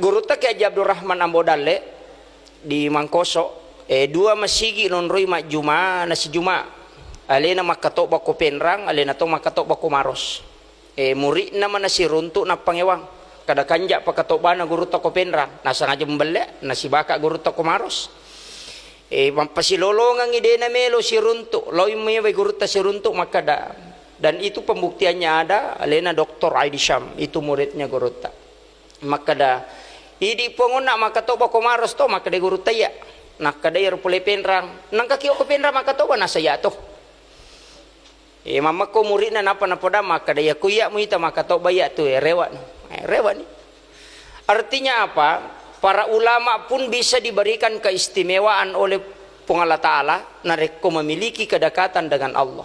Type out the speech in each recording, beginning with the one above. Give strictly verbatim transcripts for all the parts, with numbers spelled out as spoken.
Gurutta Kiai Haji Abdurrahman Ambo Dalle di Mangkoso, eh, dua masigi nonroi majjuma na sijuma. Alena makkatobba ko Penrang, alena to makkatobba ko Maros. Eh, muridna mana siruntuk nappangewang. Kada kanja pakatobbana gurutta ko Penrang, nasangaja mbelle, nasibaka gurutta ko Maros. Eh, mappasilolongengngi dena melo siruntuk, laoi mewe gurutta siruntuk makkada. Dan itu pembuktiannya ada, alena Doktor Aidi Syam, itu muridnya gurutta. Makkada, "Idi pongonna makkatobba ko Maros to," makkada gurutta iya. Nakkada iyaro pole Penrang, "Nangka kio ko Penrang makkatobba?" Nasa iya to. Eh, mammekko muridna nappa napoda makkada, "Iya ko iya muita makkatobba iya tu, eh, rewa ni." Eh, rewa ni. Artinya apa? Para ulama pun bisa diberikan keistimewaan oleh Puang Allah Ta'ala narekko memiliki kedekatan dengan Allah.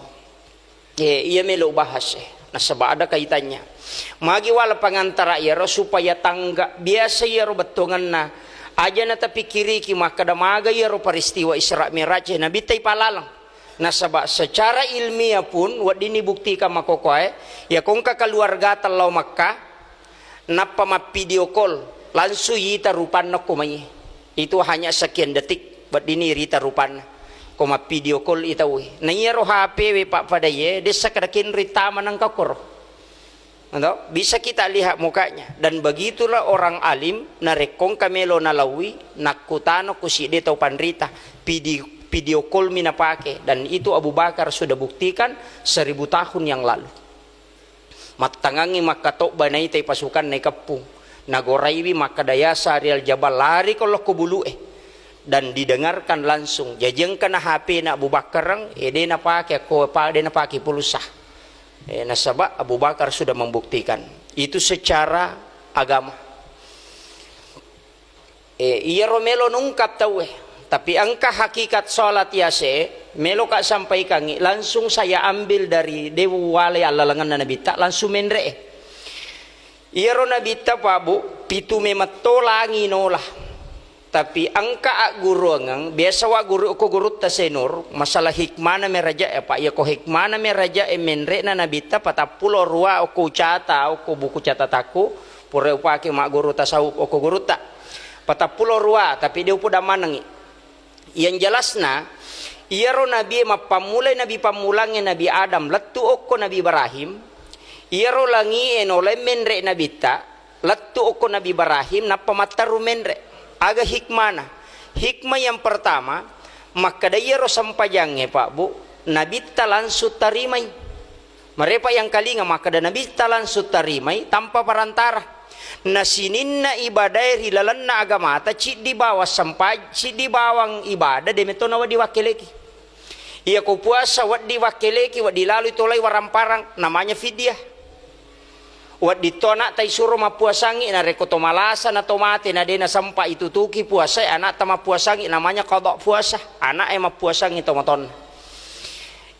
Eh, iya melo bahas, eh. Nasaba ada kaitannya. Magi wala pangantara iyaro supaya tangga biasa iyaro bettuangenna. Aja na tapikkiriki makkada maga iyaro peristiwa Isra Mi'raj, eh, Nabitta ipalaleng. Nasaba secara ilmiah pun wedding dibuktikan makkokkoe, iya ko engka keluarga tellao Makkah, nappa mappidio call, langsung ita rupanna ko mai. Itu hanya sekian detik, wedding irita rupanna. Ko mappidio call i tauwe. Na iyaro H P we pappadaiye, dessa kada kenroi tama nangka koro. Atau bisa kita lihat mukanya. Dan begitulah orang alim, narekko engka melo nalaui, nakkutana ko sidde tau panrita, pidi-, video call mi napake. Dan itu Abu Bakar sudah buktikan seribu tahun yang lalu. Mattangangngi makkatobba naitai pasukanna ikeppung. Nagoraiwi makkada, "Ya Sariyal Jabal, lari ko lokko bulu'e." Dan didengarkan langsung. Jaji engkana H P na Abu Bakar, eh, de napake ko pa, de napake pulsa. Eh, nasaba Abu Bakar sudah membuktikan. Itu secara agama. Eh, iyaro melo nungkap tauwe. Tapi engka hakikat salat yase, meloka sampaikangngi, langsung saya ambil dari, de uwalai allalengenna Nabitta, langsung menre'e. Iyaro Nabitta, Pak Bu, pitu memetto langi nola. Tapi engka agguruangeng, biasa wa guru ko gurutta Senur, masalah hikmana meraja, eh, Pak, iya ko hikmana meraja, eh, menre'na Nabitta patappulo rua okko ucata, okko buku catatakku, pura upake magguru tasawuf okko gurutta. Patappulo rua, tapi de upoda manengngi. Yang jelasna, iyaro nabie mappammulai nabi pammulangnge Nabi Adam, lettu okko Nabi Ibrahim, iyaro langie nolai menre Nabitta, lettu okko Nabi Ibrahim, nappa matteru menre. Aga hikmana? Hikmah yang pertama, makkeda iyaro sempajangnge, Pak Bu, Nabitta langsung tarimai. Marepa yang kalinga makkeda Nabitta langsung tarimai tanpa perantara. Na sininna ibadae ri lalenna agamata, ciddi bawang sempa-, ciddi bawang ibadah, de metto nawedding wakkeleki. Iya ko puasa wedding wakkeleki, wedding lalui tolai waramparang, namanya fidyah. Wedding to anakta isuro mappuasangi, narekko to malasa na to mate, na de nasempa itutuki puasae, anakta mappuasangi, namanya qada puasa. Anake mappuasangi to matonna.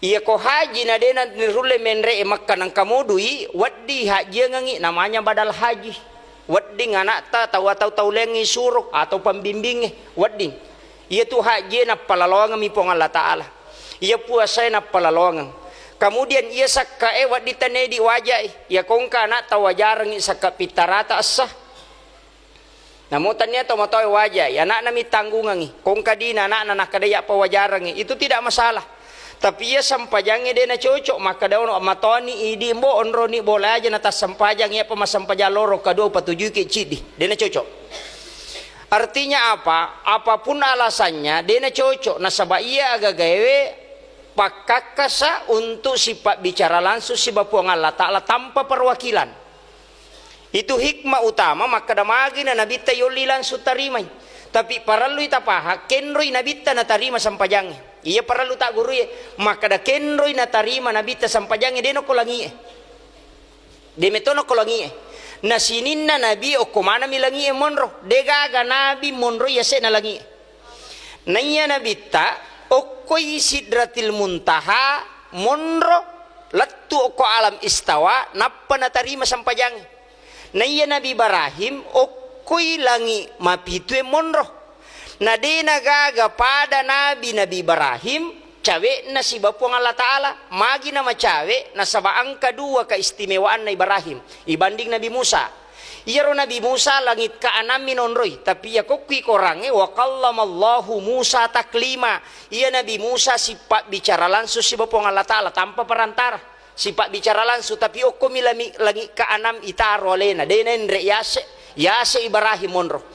Iya ko haji na de na nirulle menre e Mekka nengka modui, wedding hajiangengi namanya badal haji. Wedding anakta tau-, tau-, taulengngi suro atau pembimbingnge, wedding. Iya tu hajie nappalaloangeng mi Puang Allah Ta'ala. Iya puasae nappalaloangeng. Kemudian iya sakkae wedding tanedi wajai. Iya kongka anakta wajarengi sakka pittarata essa. Namo tania tomatoae wajai, anakna mi tanggungengi. Kongka dina anakna nakkeda iyappa wajarengi, itu tidak masalah. Tapi iya sempajangnge de nacocok, makkeda ono matoani idi mbo onroni bola aja na tassempajang, iyappa massempajang loro kedua upatujuiki ciddi. De nacocok. Artinya apa? Apapun alasannya, de nacocok. Nasaba iya agagaewe pakkakkasa untuk sipabbicara langsung siba Puang Allah Ta'ala tanpa perwakilan. Itu hikmah utama makkeda magi na Nabitta yolli langsung tarimai. Tapi parellui tapaha, kenroi Nabitta natarima sempajangnge. Iya parellu tagguruie, makkeda kenroi natarima Nabitta sempajangnge, de nokko langie. De metto nokko langie. Na sininna Nabi okko manami langie monro. De gaga Nabi monroi yase'na langie. Naiya Nabitta okkoi Sidratil Muntaha monro lettu okko alam istawa nappa natarima sempajangnge. Naiya Nabi Ibrahim okkoi langi mapitue monro. Na de nagaga pada nabi Nabi Ibrahim cawe'na siba Puang Allah Ta'ala. Magi namacawe? Nasaba engka dua keistimewaanna Ibrahim ibanding Nabi Musa. Iyaro Nabi Musa langit kaanammi nonroi, tapi iya kokkui korangnge, "Wa kallamallahu Musa taklima." Iya Nabi Musa sipabbicara langsung siba Puang Allah Ta'ala tanpa perantara. Sipabbicara langsung, tapi okkomi lami-, langit kaanam itaro alena, de naenre yase, yase Ibrahim monro.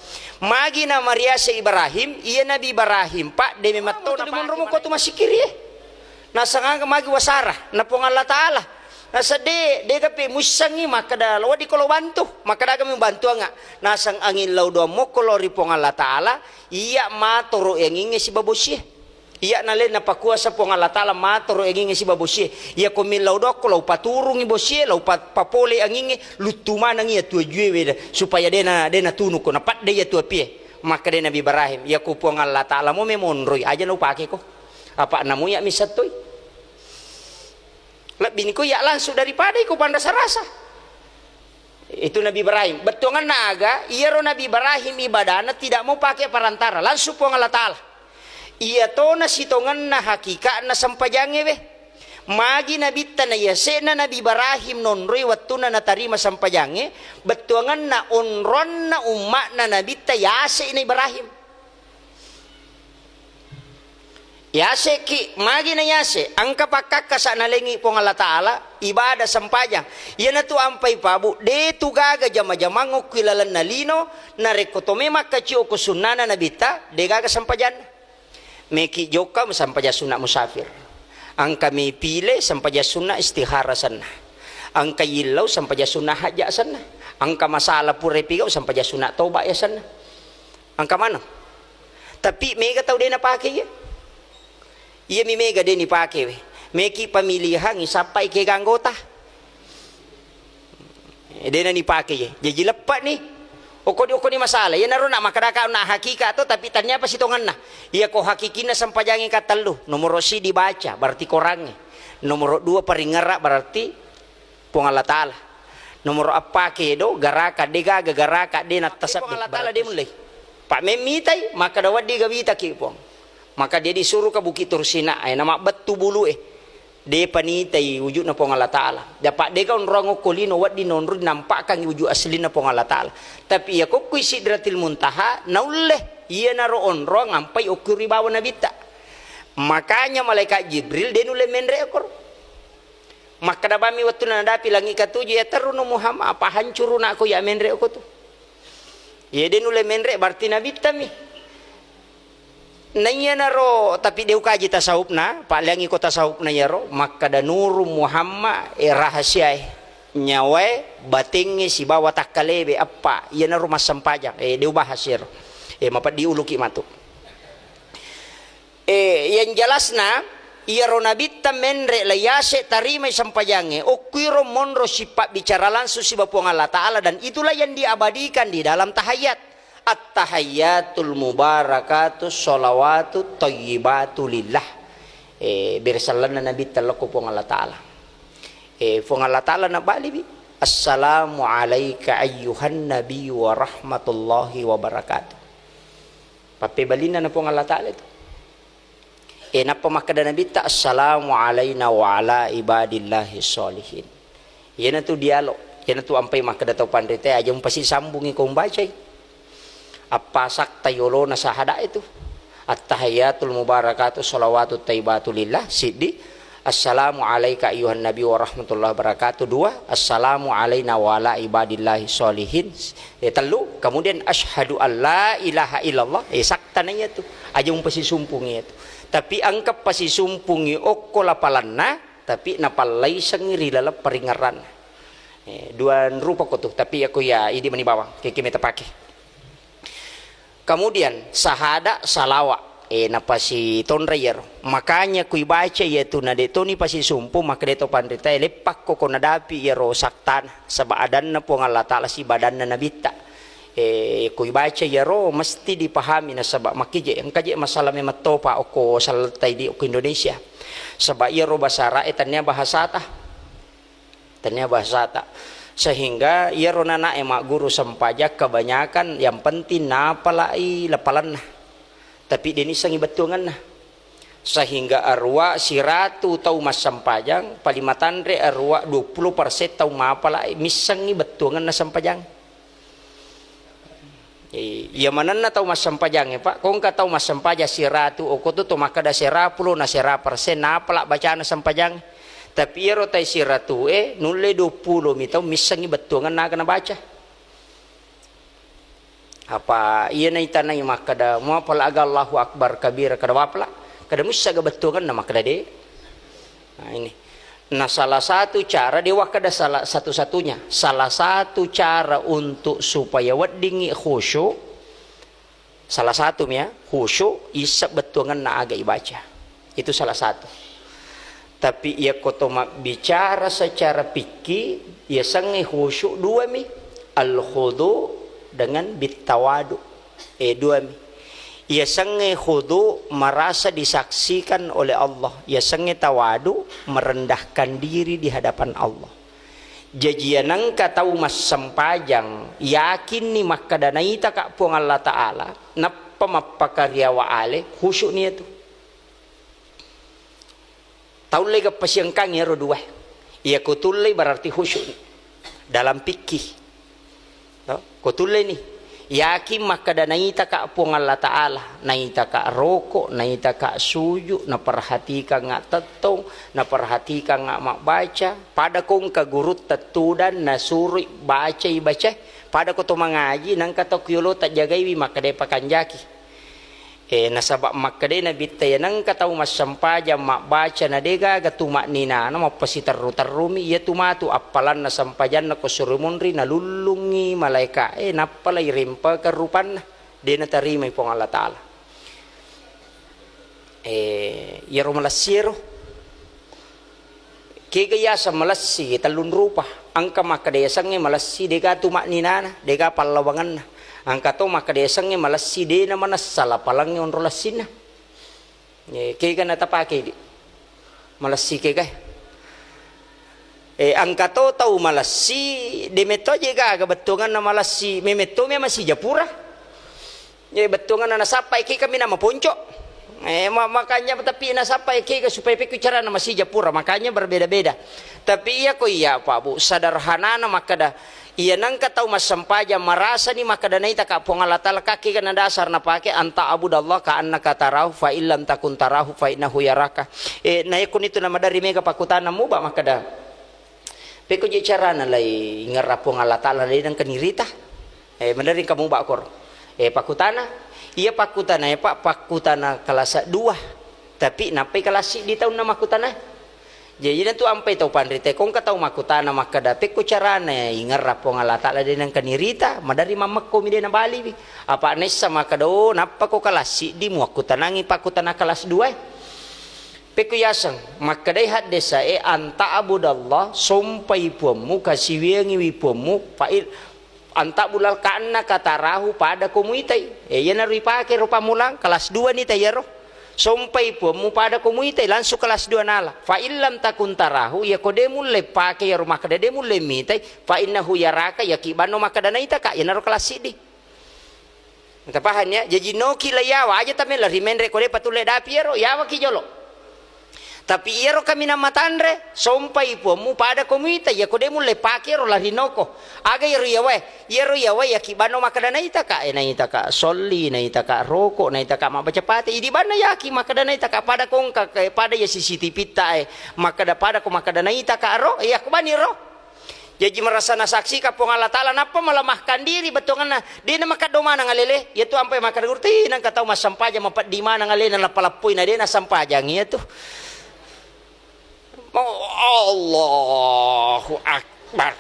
Magi na mariase Ibrahim, iya Nabi Ibrahim, Pak, de mematto na monro moko tu masikiri, eh. Nasang aga magi wasara na Puang Allah Ta'ala. Nasa de, de gape muissangi, makkeda, "Lo weddiko lo bantu." Makkeda, "Aga mi bantuanga?" Nasang, "Anging lao doang mokko lao ri Puang Allah Ta'ala, iya matoro angingnge siba bosie. Iya nale napakuasa Puang Allah Ta'ala matoro angingnge siba bosie. Iya ko millau doang ko lao paturungi bosie, lao pa-, papole angingnge, luttu maneng iya tu ajuewe, supaya dena, dena tunuko, napadde iya tu apie." Makkeda Nabi Ibrahim, "Iya ko Puang Allah Ta'ala mo memonroi, aja na upakeko. Apa namu iya misattoi." Lebbi niko iya langsung daripada iko panrasa-rasa. Itu Nabi Ibrahim. Bettuanganna aga, iyaro Nabi Ibrahim ibadana tidak mau pakai perantara, langsung Puang Allah Ta'ala. Iya tona sitongenna hakikatna sempajangnge we. Magi nabitta na yase'na Nabi Ibrahim nonroi wettunna natarima sempajangnge, bettuanganna onronna umma'na nabitta yase'na Ibrahim. Yaseki, magi na yase, engka pakkakkasa nalengi Puang Allah Ta'ala, ibadah sempajang. Iyanatu ampai pabu, de tu gaga jama-jamang okki lalenna lino, narekko to memang kacioko sunnana nabitta, de gaga sempajanna. Meki jokka sempajang sunna musafir. Engka mi pile sempajang sunna istihara senna. Engka yillau sempajang sunna hajja senna. Engka masalah pura pigau sempajang sunna toba ya senna. Engka maneng. Tapi mega tau de napake iya. Iya mi mega de nipake we. Meki pamilihangi sappai kega anggota. Eh, de na nipake iya. Jaji leppa ni. Okko di, okko ni masalah. Iya naro nak makkedaka nak hakika to, tapi tania apa sitonganna. Iya ko hakikinna sempajangi katellu. Nomoro si dibaca, berarti korangnge. Nomoro dua paringera, berarti Puang Allah Ta'ala. Nomoro appa kedo, garaka, de gaga garaka, de nattasabbe. Puang Allah Ta'ala de mulai. Pak memmitai, makkeda wedding gawitaki Puang. Maka dia disuruh ke Bukit Tursina, eh, nama bettu bulu eh. De panitai wujudna Puang Allah Ta'ala. Dapat de ka onrong okko lino wedding nonroi nampakkangi wujud aslinna Puang Allah Ta'ala. Tapi iya kokkui Sidratil Muntaha, naulle, iyanaro onrong ampai okko ri bawa nabitta. Makanya malaikat Jibril de nulle menre okoro. Makkeda bammi wettunna nadapi langi katuju, "Ya terruno Muhammad, apa hancuru nakko ya menre oko tu?" Iya de nulle menre, berarti nabittami. Naiyanaro, tapi de ukaji tasawufna, paleangi ko tasawufna iyaro, makkeda nuru Muhammad, eh, rahasiae, nyawae, batengnge, sibawa takkalebe, appa, iyanaro massempajang, eh, de ubahas iyaro. Eh, mapeddi uluki matu. Eh, yang jelasna, iyaro nabitta menre la yase tarimai sempajangnge, okkuiro monro sipabbicara langsung siba Puang Allah Ta'ala, dan itulah yang diabadikan di dalam tahayat. At-tahayyatul mubarakatus sholawatut thayyibatu lillah. Eh, beresallanna nabitta lokko Puang Allah Ta'ala. Eh, Puang Allah Ta'ala nabaliwi, "Assalamu alaika ayyuhan nabiyyu wa rahmatullahi wa barakatuh." Pappebalinna na Puang Allah Ta'ala itu. Eh, nappa makkeda nabitta, "Assalamu alaina wa ala ibadillahi sholihin." Iyanatu dialog, iyanatu ampai makkeda tau panrita, aja mupasisambungi ko umbacai. Appasakta yolona sahada itu. At-tahiyyatul mubarakatu sholawatut thayyibatu lillah, siddi. "Assalamu alaika ayyuhan nabi wa rahmatullahi wa barakatuh." Dua, "Assalamu alaina wa ala ibadillahi sholihin." Eh, tellu, kemudian, "Asyhadu an la ilaha illallah." Eh, sakta na iya tu. Aja mupasisumpungi iya tu. Tapi engka pasisumpungi okko lapalanna, tapi napallaisengi ri laleng paringerranna. Eh, dua rupa ko tu, tapi aku ya idi mani bawang, keke meta pake. Kemudian, sahada, salawa, eh, napasitonra iyaro. Makanya kui baca iya tu na de toni pasisumpu, maka de to panrita, eh, leppakko ko nadapi iyaro saktana. Saba adanna Puang Allah Ta'ala sibadanna nabitta. Eh, kui baca iyaro mesti dipahami nasaba makkije, engka je masalah memang topa okko sallettai di okko Indonesia. Saba iyaro basara e tania bahasata. Tania bahasata. Sehingga iyaro nanae magguru sempajang kebanyakan yang penting napalai lapalanna. Tapi de nissengi bettuanganna. Sehingga arua siratu tau massempajang, paling matanre arua dua puluh persen tau mapalai missengi bettuanganna sempajang. Iya manenna tau massempajangnge, Pak, ko engka tau massempajang siratu, okko tu to makkeda sera pulo na sera persen, napala bacana sempajang. Tapi iyaro tai siratu e, nulle dua pulo mi tau missengngi bettuangenna aga nabaca. Apa iya naitanai makkeda, muapala aga Allahu Akbar kabira, kada wapala, kada mussa aga bettuangenna makkeda de. Nah, ini. Nah, salah satu cara, de wakkeda salah satu-satunya. Salah satu cara untuk supaya weddingngi khusyuk, salah satu mi ya, khusyuk, isseng bettuangenna aga ibaca. Itu salah satu. Tapi iya ko to mabbicara secara fikih, iya sengnge khusyuk dua mi. Al-khudu dengan bittawadu. Eh, dua mi. Iya sengnge khudu merasa disaksikan oleh Allah. Iya sengnge tawadu merendahkan diri di hadapan Allah. Jaji iya nengka tau massempajang, yakinni makkeda naitaka Puang Allah Ta'ala, nappa mappakariawa ale, khusyuk ni iyatu. Taulle gappa siengkang iyaro dua. Iya ko tullei berarti khusyuk dalam fikih. To? Ko tulleni. Yakin makkeda naitaka Puang Allah Ta'ala, naitaka roko, naitaka suju, naperhatikangnga tettong, naperhatikangnga mabbaca, pada ko engka gurutta tudang nasuroi bacai bacae, pada ko to mangaji, nengka to kiyolo tajjagaiwi makkedae pakanjaki. Eh, nasaba makkedai Nabitta, iya nengka tau massempajang mabbaca na degaga tuma'ninana, mappasiterru-terrumi, iyatu matu appalanna sempajanna ko suro monri, nalullungngi malaeka e, nappa lairempekeng rupanna, de natarimai Puang Allah Ta'ala. Eh, iyaro malessi ero. Kega yaseng malessi, tellung rupa. Engka makkeda yasengnge malessi, dega tuma'ninana, dega pallawangenna. Engka to makkeda yasengnge malessi, dena manessa lapalangnge onro lessinna. Eh, kega natapake di? Malessi kega? Eh, engka to tau malessi, de metto je gaga bettuanganna malessi, memetto memang sijapura. Eh, bettuanganna nasappai, kega mina maponco. Eh, ma-, makanya tapi nasappai kega supaya pekku carana masija pura, makanya berbeda-beda. Tapi iya ko iya, Pak Bu, sederhanana makkeda, iya nengka tau massempajang marasani makkeda naitaka Puang Allah Ta'ala, ka kega na dasar napake, anta abudallah ka annaka tarahu, fa illam takun tarahu, fa innahu yaraka. Eh, na yakunitu na madari mega pakkutana muba makkeda, Pekko je carana lai ingerra Puang Allah Ta'ala, lai nengka nirita. Eh, maderri kamu bakor. Eh, pakkutana. Iya pakkutana, eh, Pak, pakkutana kelas dua. Tapi nappai kelas siddi taunna makkutana. Jadi, nantu ampai tau panrita, ko engka tau makkutana makkeda, pekko carana ingerra Puang Allah Ta'ala, de nengka nirita, maderri mammekko mi de nabaliwi. Apa naissa makkeda, oh, nappa ko kelas siddi muakkutanangi pakkutana kelas dua. Pekko yaseng, makkedai haddesae, anta abudallah, sompai puammu, kasiwiangiwi puammu, fa'il, anta bulal ka annaka tarahu, pada ko muitai. E, iyanaro ipake ro pammulang, kelas dua ni taiyaro. Sompai puammu, pada ko muitai, langsung kelas dua nala. Fa illam takun tarahu, iya ko de mulle pake iyaro makkeda de mulle mitai, fa innahu yaraka, yaki banno makkeda naitaka, iyanaro kelas siddi. Tapahang ya? Jaji noki la yawa aja tamela rimenre ko de patulle dapi ero, yawaki jolo. Tapi iyaro kaminang matanre, sompai puammu pada ko muita, iya ko de mulle pake ero lari noko. Aga iyaro yawae? Iyaro yawae yaki banno makkeda naitaka, eh, naitaka solli, naitaka roko, naitaka mabbaca pate. Idi banna yaki makkeda naitaka pada ko engka, eh, pada iya C C T V ta, eh, makkeda pada ko makkeda naitaka ro, iya ko bani ro. Jaji merasa nasaksikan Puang Allah Ta'ala, nappa melemahkan diri bettuanganna, de namakkeddo maneng alele, iyatu ampai makkeda guru, "Ti, nengka tau massempajang mapeddi maneng alena lappa-lappoi, na de nassempajang iyatu." Mau, Allahu Akbar.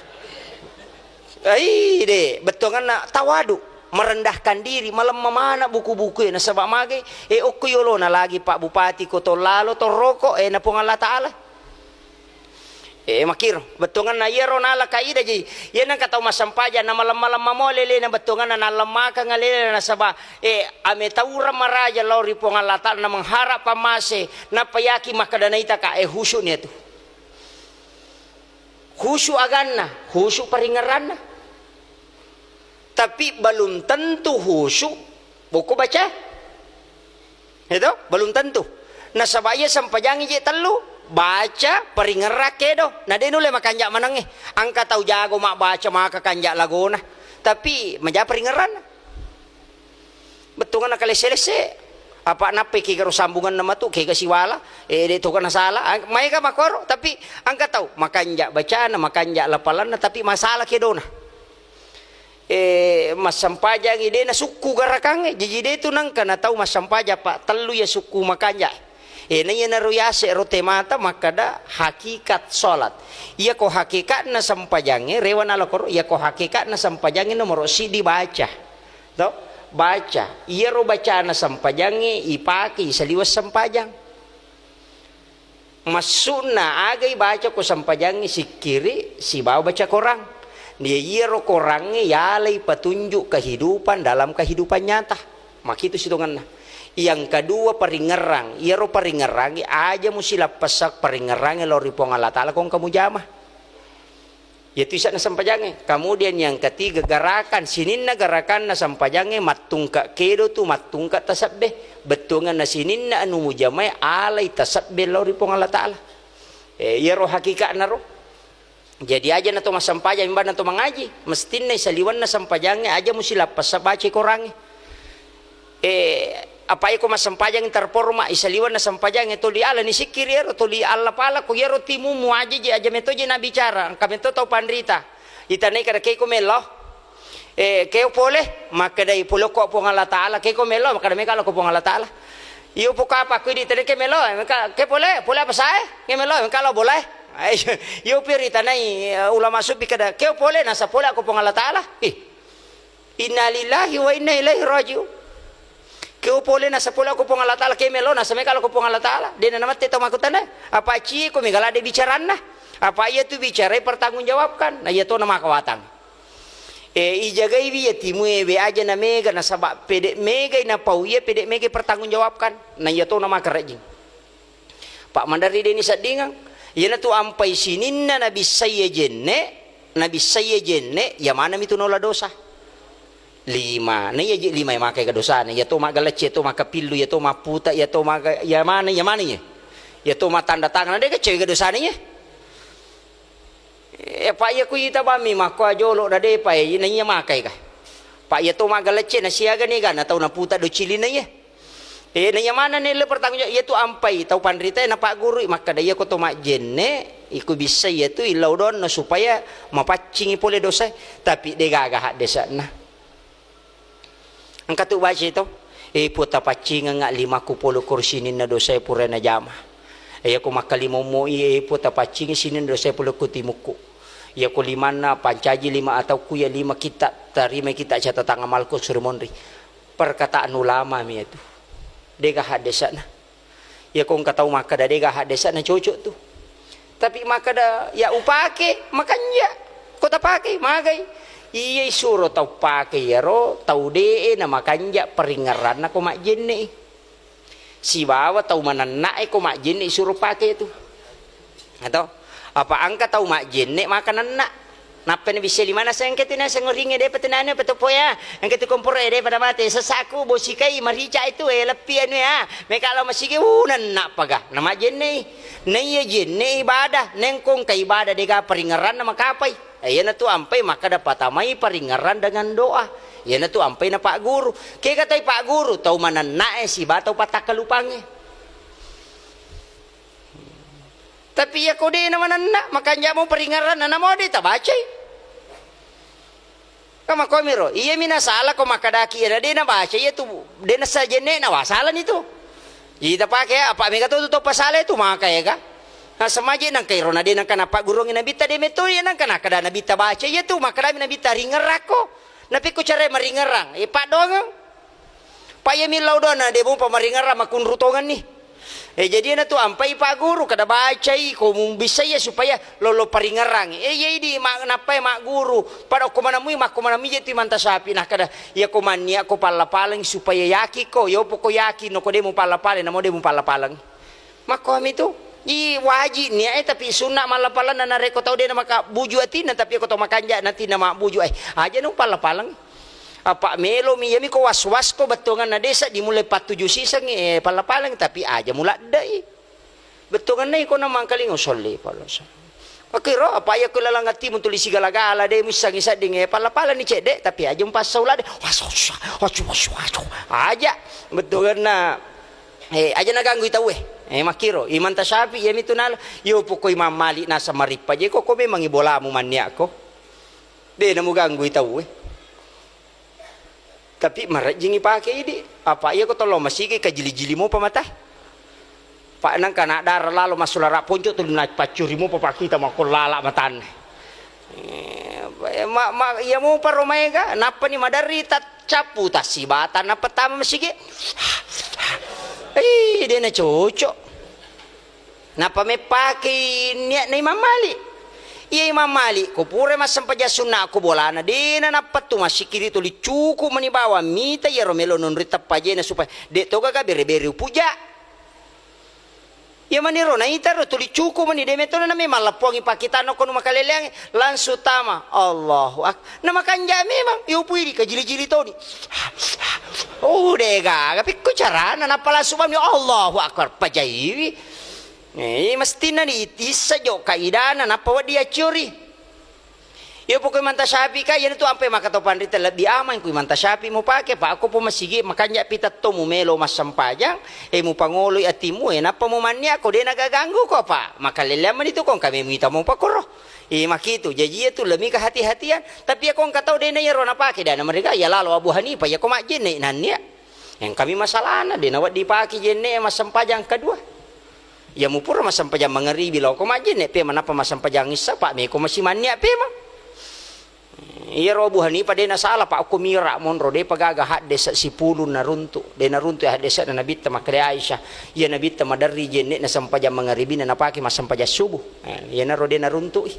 Ai, de, bettuanganna tawadu, merendahkan diri, malemma mana buku-buku e, nasaba mage, e, okko yolona lagi Pak Bupati ko to lalo, to roko, e, na Puang Allah Ta'ala. Eh, makkiro, bettuanganna iyaro nala kaidah ji. Iya nengka tau massempajang, na malemma-lemma mo lelena bettuanganna, nallemmakeng lelena nasaba, eh, ametaureng maraja lao ri Puang Allah Ta'ala, na mengharap pammase, nappa yaki makkeda naitaka, eh, khusyuk niatu. Khusyuk aganna, khusyuk paringerranna. Tapi belum tentu khusyuk boko baca. Itu belum tentu. Nasaba iya sempajangi je tellu, baca, paringerra, kedo. Na de nulle makanja manengnge. Engka tau jago mabbaca maka kanja lagona. Tapi maja paringerranna. Tongana kalesse-lesse. Apa nappai kega ro sambunganna matu, kega siwala, eh, de' tongana sala. Ang-, maega makoro, tapi engka tau makanja bacana, makanja lapalanna, tapi masala kedona. Eh, massempajangi de' nasukku garakangnge. Jaji de' tu nengka na tau massempajang, Pak, tellu iya sukku makanja. Eh, na iyanaro yase ro temata makkada hakikat salat. Iyako hakikatna sempajangnge, rewa nalokoro, iyako hakikatna sempajangnge nomoro siddi baca. To? Baca. Iyaro bacana sempajangnge ipake isaliweng sempajang. Massu'na aga ibaca ko sempajangnge, sikkiri sibawa baca korang. Dia iyaro korangnge yalai petunjuk kehidupan dalam kehidupan nyata. Makitu sitongenna. Yang kedua, paringerrang. Iyaro paringerrangnge aja musilappessa paringerrangnge lao ri Puang Allah Taala ko engka mujama. Iyatu ise'na sempajangnge. Kemudian yang ketiga, gerakan. Sininna gerakanna sempajangnge mattungka kedo tu, mattungka tasebbe. Bettuanganna sininna anu mujamae alai tasebbe lao ri Puang Allah Taala. Eh, iyaro hakikatna ro. Jadi aja na to massempajang, imba na to mangaji, mestinna isaliwenna sempajangnge aja musilappessa baca korangnge. Eh, apa iko massempajang terporma, isaliwenna sempajangnge toli ala ni sikkiri ero, toli alla pala ko iyaro timumu aja je, aja meto je na bicara, engka meto tau panrita. Itanai kada keko melo. Eh, keo pole, makkedai pole ko Puang Allah Taala, keko melo, makkeda meka lo ko Puang Allah Taala. Iyo pokapa ko di tadi ke melo, meka ke pole, pole apa sae? Ke melo, meka lo boleh. Ayo, iyo pi ritanai, eh, ulama sufi kada, keo pole nasa pole ko Puang Allah Taala. Ih. Innalillahi wa inna ilaihi raji'un. Keo pole nasa pole ko Puang Allah Taala, ke melo nasa meka lo ko Puang Allah Taala. Dena namate tau makutana. Apa ci ko mega lade bicaranna? Apa iya tu bicarai pertanggungjawabkan? Na iya to na makawatang. Eh, ijagaiwi iya timue we aja na mega, nasaba pede megai napau iya, pede megai pertanggungjawabkan. Na iya to na makarejing. Pak Mandari deni saddingang. Iyanatu ampai sininna nabissai iya jenne, nabissai iya jenne, iya manami tu nola dosa. Lima. Na iya je lima iya makai ka dosana. Iya to maggalecce, iya to makapillu, iya to maputa, iya to maga-, iya mana, iya mana iya. Iya to matanda tangan, na de keccewe ka dosana iya. Eh, Pak, iya ku ita bammi makko ajolo na depa, eh, na iya makai ka. Pak, iya to maggalecce na siaga ni ga na tau naputa do cilina iya. Eh, na iya mana ni le pertanggung jawab, iya tu ampai tau panrita na paggurui makkada iya ko to majjenne, iku bisa iya tu illau donna supaya mapaccingi pole dosa, tapi de gaga haddesana. Engka tu baca to, eh, Puang tapaccingengnga limakku pole ko ri sininna dosae pura najama. Eh, iyako makkalimommo i, eh, Puang tapaccingi sininna dosae pole ko timukku. Iyako limanna pancaji lima ataukku iya lima kitta, tarimai kitta catatan amalku suri monri. Perkataan ulama mi itu. Dega haddesana. Iya ko engka tau makkada dega haddesa na cocok tu. Tapi makkada ya upake, makanja. Ko tapake, magai. Iya isuro tau pake iyaro, tau de'e na makanja paringerranna ko majjenne i. Sibawa tau manenna e ko majjenne isuro pake tu. Atau apa engka tau majjenne maka nenna. Nappa nabissai limanna, "Sengke tu naseng oringnge, depa tu nanu, apa topo ya? Engka tu komporo e, depa namate. Sesakku, bosikai, marica itu, eh, leppi anu ya. Meka lao masigi, uh, nenna paga." Namajjennei. Naiya jenne ibadah, nengkong ka ibadah dega paringeranna makapai. Eh, iyana tu ampai makkada patamai paringeran dengan doa. Iyana tu ampai na Pak Guru. Kega tai Pak Guru, tau manenna e siba tau pattakkalupangnge. Tapi iya ko de na manenna, makanja mo paringeranna, namo de tabacai. Ka makomiro, iya mi nasala ko makkadaki iya na de nabaca, iya tu de nassa jenne na wasala ni tu. Ita pake apa mega to tu to pasala tu maka ega. Nasemaje nangka iro na de nangka napagguruangi nabitta de metto iya nangka nakkada nabitta baca iya tu makkadami nabitta ringerakko. Napikko cara maringerang, e paddoangeng. Pa iya millau doanna de mupa maringerang makkunru tongenni. Eh, jadi iyana tu ampai Pak Guru, kada bacai ko mubissai iya supaya lolo paringerang. Eh, iya idi ma-, nappai magguru. Pada okko manamui, makko manamui je tu imanta sapi. Nah, kada iya ko mannia ko palla-paleng supaya yakin ko. Iya poko yakin no ko de mu palla-paleng, namo de mu palla-paleng. Makko ami tu. I waji nia eh, tapi sunna malla-paleng na narekko tau de na maka buju atinna, tapi ko tau makanja natinna mabbuju eh. Aja no palla-paleng. Apa melomi, iyami ko was-was ko bettuanganna desa dimulai pattuju siseng, eh, palla-paleng, tapi aja muladdai. Bettuanganna iko na mangkalingo solli pala. Makkiro, apa iya ko laleng atimu tuli sigala-gala, de muissengngi sedding, eh, pala-pala ni cedde, tapi aja mupassau ladde. Aja, bettuanna, eh, aja naganggui tauwe. Eh, makkiro, Imam Tasyafi'i, iya mitu nala, yo poko Imam Malik naseng marippa je ko, ko memangngi bolamu manniakko. De namuganggui tauwe. Tapi marejjingngi pake idi. Apa iya ko tollo masigi kajili-jili mopa matae. Pa nengka na dara lalo massulara ponco tuli napaccuri mopa pakita makko lala matanna. Eh, ma, ma, iya mopa ro maega, nappani maderri taccappu tassibata nappa tama masigi. Ih, de na cocok. Nappa meppakei niatna Imam Malik. Iya Imam Malik, ko pura massempajang sunna ko bolana, dena nappettu massikiri tuli cuku mani bawang mita iyaro melo nonroi teppajena supaya de to gaga bere-bere upuja. Iya maniro naita ro tuli cuku mani de metona na memang lappuangi pakitanna ko nu makaleleangi langsung tama Allahu Ak. Na makanja memang, iyupui di kajili-jili toni. Oh, de gaga pikku carana nappa langsung bami Allahu Akbar pajaiwi. Eh, mestinna ni issa jo kaidana nappa wedding acciori. Iya pokok Imam Tasyafi'i ka, iyanatu ampe maka tau panrita lebbi aman ku Imam Tasyafi'i mupake, pa akko po masigi makanja pitatto mumelo massempajang, eh, mupangoloi atimu, eh, nappa mumannia ko de nagaganggu ko apa. Makaleleang mani tu kong kami muita mupakoro. Eh, makitu. Jaji iya tu lebbi kehati-hatian. Tapi iya kong katau de na iyaro napake, de na mereka iya lalo Abu Hanifah, iya ko majjenne nannia. Engkami masalahna, de nawedding pake jenne massempajang kedua. Iya mupura massempajang mangaribi lao ko majjenne pema nappa massempajang issa, pa meko masimannia pema. Iyaro Abu Hanifah de nasala, pa ko mira monro de pagaga haddesa sipulung naruntu, de naruntu haddesa na nabitta makkeda Aisyah, iya nabitta maderri jenne na sempajang mangaribina napake massempajang subuh. Eh, iyanaro de naruntui.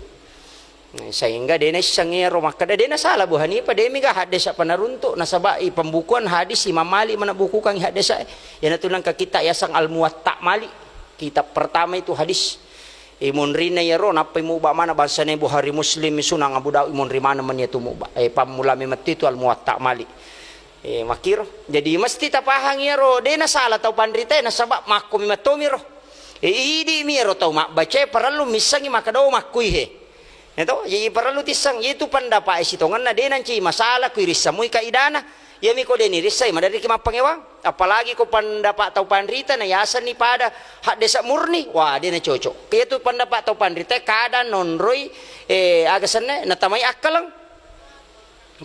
Sehingga de naisseng ero makkeda, de nasala Abu Hanifah, de mega haddesa panaruntu, nasaba i pembukuan hadis Imam Malik mana bukukan haddesa, iyanatu nengka kitab yaseng Al Muwatta Malik, kitab pertama itu hadis. I monrina iyaro nappai muba mana bangsana Bukhari Muslim Sunan Abu Daud monri mana mani itu muba. Eh, pammula memang itu Al Muwatta Malik. Eh, makkiro. Jadi mesti tapahang iyaro, de nasala tau panrita, nasaba makko memang tomiro. Eh, idi mi ero tau mabbaca parellu missengi makkeda makkui he. Ya to, jadi parellu tisseng, itu pendapat sitongenna de nanci masalah kui rissamui kaidana. Iyami ko de ni rissai, maderriki mappangewang. Apalagi ko pendapat tau panrita na yasenni pada haddesa murni, wah de na cocok. Iyatu pendapat tau panrita kada nonroi, eh, aga senne, natamai akkaleng.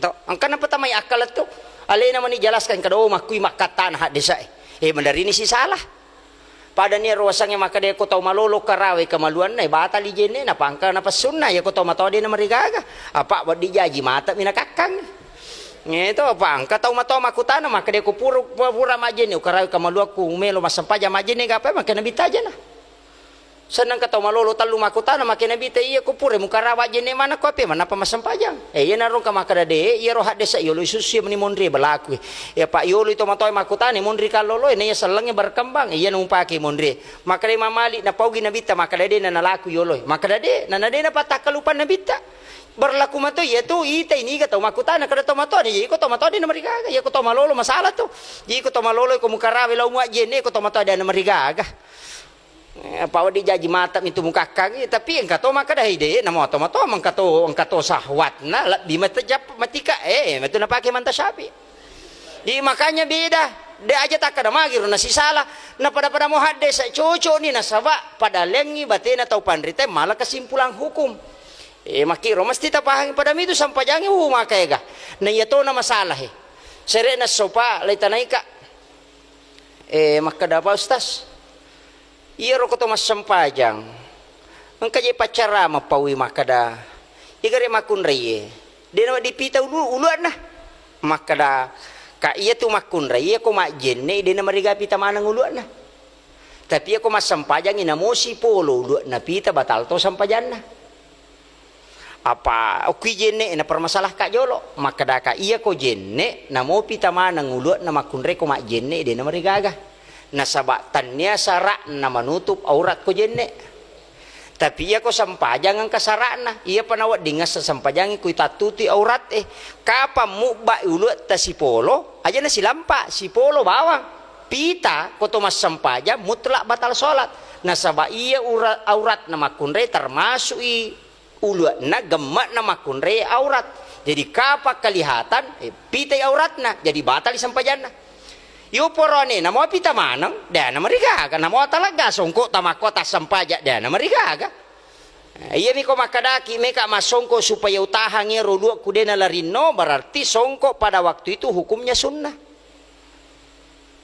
To, engka napatamai akkaleng tu. Alena mani jelaskan kada, oh, makkui makkattana haddesa e. Eh, maderrini sisala. Padani ero wasengnge makkeda ko tau malolo karawe kamaluanna, eh, batali jenne, napangka napessunna, iya ko tau matoa de namarigaga. Apa wedding jaji mata mi nakakkang. Ngeto, apa engka tau matoa makkutana makkeda ko pura, pura majjenne, ukarawe kamaluakku, umelo massempajang majjenne, gapai makkeda nabitta ajana. Senneng ka tau malolo tellu makkutana makkeda nabitta, iya ko pura mukarawe jenne mana ko ape manappa massempajang. Eh, iyanaro engka makkeda de, iyaro haddesa yolo isussu mani monri balaku. Ya, Pak, yoloi to matoa makkutana, monri kalloloe, na iya sellengnge berkembang, iya na mupake monri. Makkeda Imam Malik, napaugi nabitta, makkeda de, na nalaku yoloi. Makkeda de, na, na de napattakkalupang nabitta. Berlaku mato iya tu, itai niga tau makkutana, kada tau matoa, iya iko tau matoa de namarigaga, iya ko tau malolo masalah tu. Iya iko tau malolo ko mukarawe lao muajjenne, ko tau matoa de namarigaga. Eh, apa wedding jaji mata mi tu mukakkangi, tapi engka to makkeda, "Hei, de, namo to mato, engka to, engka to sahwatna, lebbi mate jap-, matika." Eh, metu napake Imam Tasyafi'i. Jadi, makanya beda. De aja takkeda magiro nasisala. Na pada-pada mo haddesa cocok ni nasaba pada lengi batena tau panrita mala kesimpulan hukum. Eh, makkiro mesti tapahangi pada mitu sampajangi, uh, maka ega. Na iya to na masalah, eh. Sere'na sopa, lai tanaika. Eh, makkeda apa, Ustaz? Iyaro ko to massempajang, engka je paccarama paui makkeda, igare makkunraie, de nawedding pita ulu-, uluanna. Makkeda, ka iya tu makkunrai, iya ko majjenne, de namariga pita maneng uluanna. Tapi iya ko massempajangi, namosi polo uluanna pita, batal to sempajanna. Apa okkui jenne, napermasalahka jolo. Makkedaka, iya ko jenne, namopi tamaneng uluanna makkunrai ko majjenne, de namarigaga. Nasaba tannia sara'na manutup aurat ko jenne. Tapi iya ko sempajang engka sara'na, iyapa nawedding ngassa sempajangi kui tattutui aurat e. Kapang mubba uluatta sipolo, aja nasilampa, sipolo bawang. Pita ko to massempajang mutlak batal sholat. Nasaba iya ura-, auratna makkunrai termasuk i ulu'na, gemme'na makkunrai aurat. Jadi kapang kelihatan, eh, pitai auratna, jadi batali sempajanna. Yo poroane, namo pita maneng, dena marigaga, namo talegga songko tamakko tassempajang, dena marigaga. Eh, iyami ko makkedaki, meka massongko supaya utahangi ro ulu'ku dena larinno, berarti songko pada waktu itu hukumnya sunnah.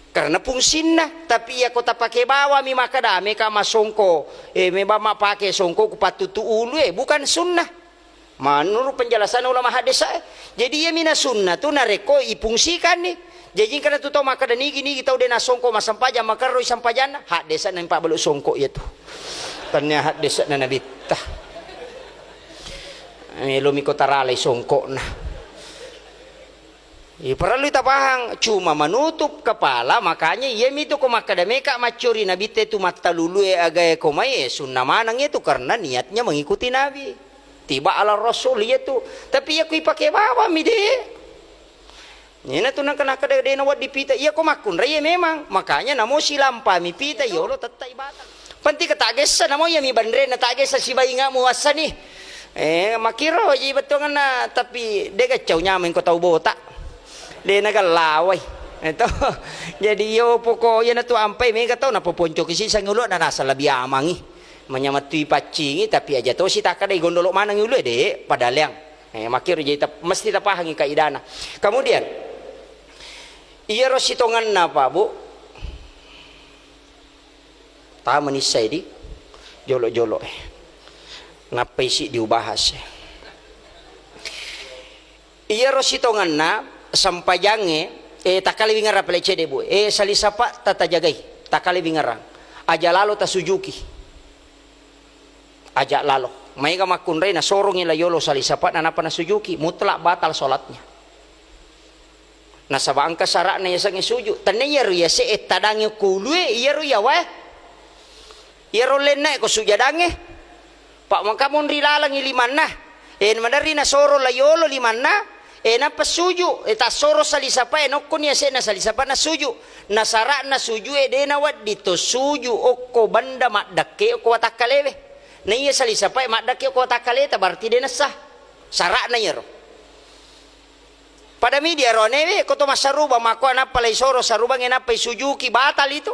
Karena fungsinna, tapi iya ko tapake bawami makkeda, meka massongko, eh, meba mapake songko ku pattutu ulu, eh, bukan sunnah. Menurut penjelasan ulama haddesa, eh. Jadi iya mina sunnah tu narekko ifungsikanni. Jadi engkana tu tau makkeda nigi-nigi tau dena songko massempajang, makerroi sempajanna, haddesa na impabalu songko iya tu. Tania haddesa na nabitta. Melo miko taralai songkokna. Iya, parellu tapahang, cuma menutup kepala, makanya iyami tu ko makkeda meka maccori nabitte tu mattalulue agae ko mai, eh, sunnah maneng itu karena niatnya mengikuti Nabi. Tiba ala Rasul iya tu. Tapi iya ku ipake bawami de. Iyana tu nangka-, nakkeda de nawedding pita, iya ko makkunrai iya memang. Makanya namo silampami pita, yolo tetta ibadah. Penting ke taggessa namo iyami banrena taggessa sibaingamu wassani. Eh, makkiro ji bettuanganna, tapi de gaccau nyameng ko tau botak. De nagellawai. Eto. Jadi iyo poko iyana tu ampai mega tau napoponcoki siseng ulu'na nasa lebbi amangi. Manyameng tu ipaccingi, tapi aja tosi takkadai gondolo maneng ulu'e de, padaleang. Eh, makkiro jadi tap-, mesti tapahangi kaidana. Kemudian, iyaro sitongenna, Pak, Bu. Tama nissai di jolo-jolo, eh. Nappai siddi ubahas, eh. Iyaro sitongenna sempajangnge, eh, takkalewi ngerang pale cedde, Bu. Eh, salisapa tatajagai, takkalewi ngerang. Aja lalo tasujuki. Aja lalo. Maega makkunrai nasorongi la yolo salisapa'na nappa nasujuki, mutlak batal salatnya. Nasaba engka sara'na yasengnge suju. Tennia iyaro yase'e tadangnge ko ulue, iyaro yawae. Iyaro lennae ko sujadangnge. Pa maka monri lalengngi limanna. E, maderri nasoro la yolo limanna. E, nappa suju. E, tassoro salisapae, nokkoni yase'na salisapa nasuju. Na sara'na sujue de nawedding to suju okko benda maddekke okko watakkalewe. Na iya salisapae maddekke okko watakkaleta, berarti de nessah. Sara'na iyaro. Pada midi aroanewe, ko to massarubang, makko nappa lai soro sarubangnge nappa isujuki, batal itu.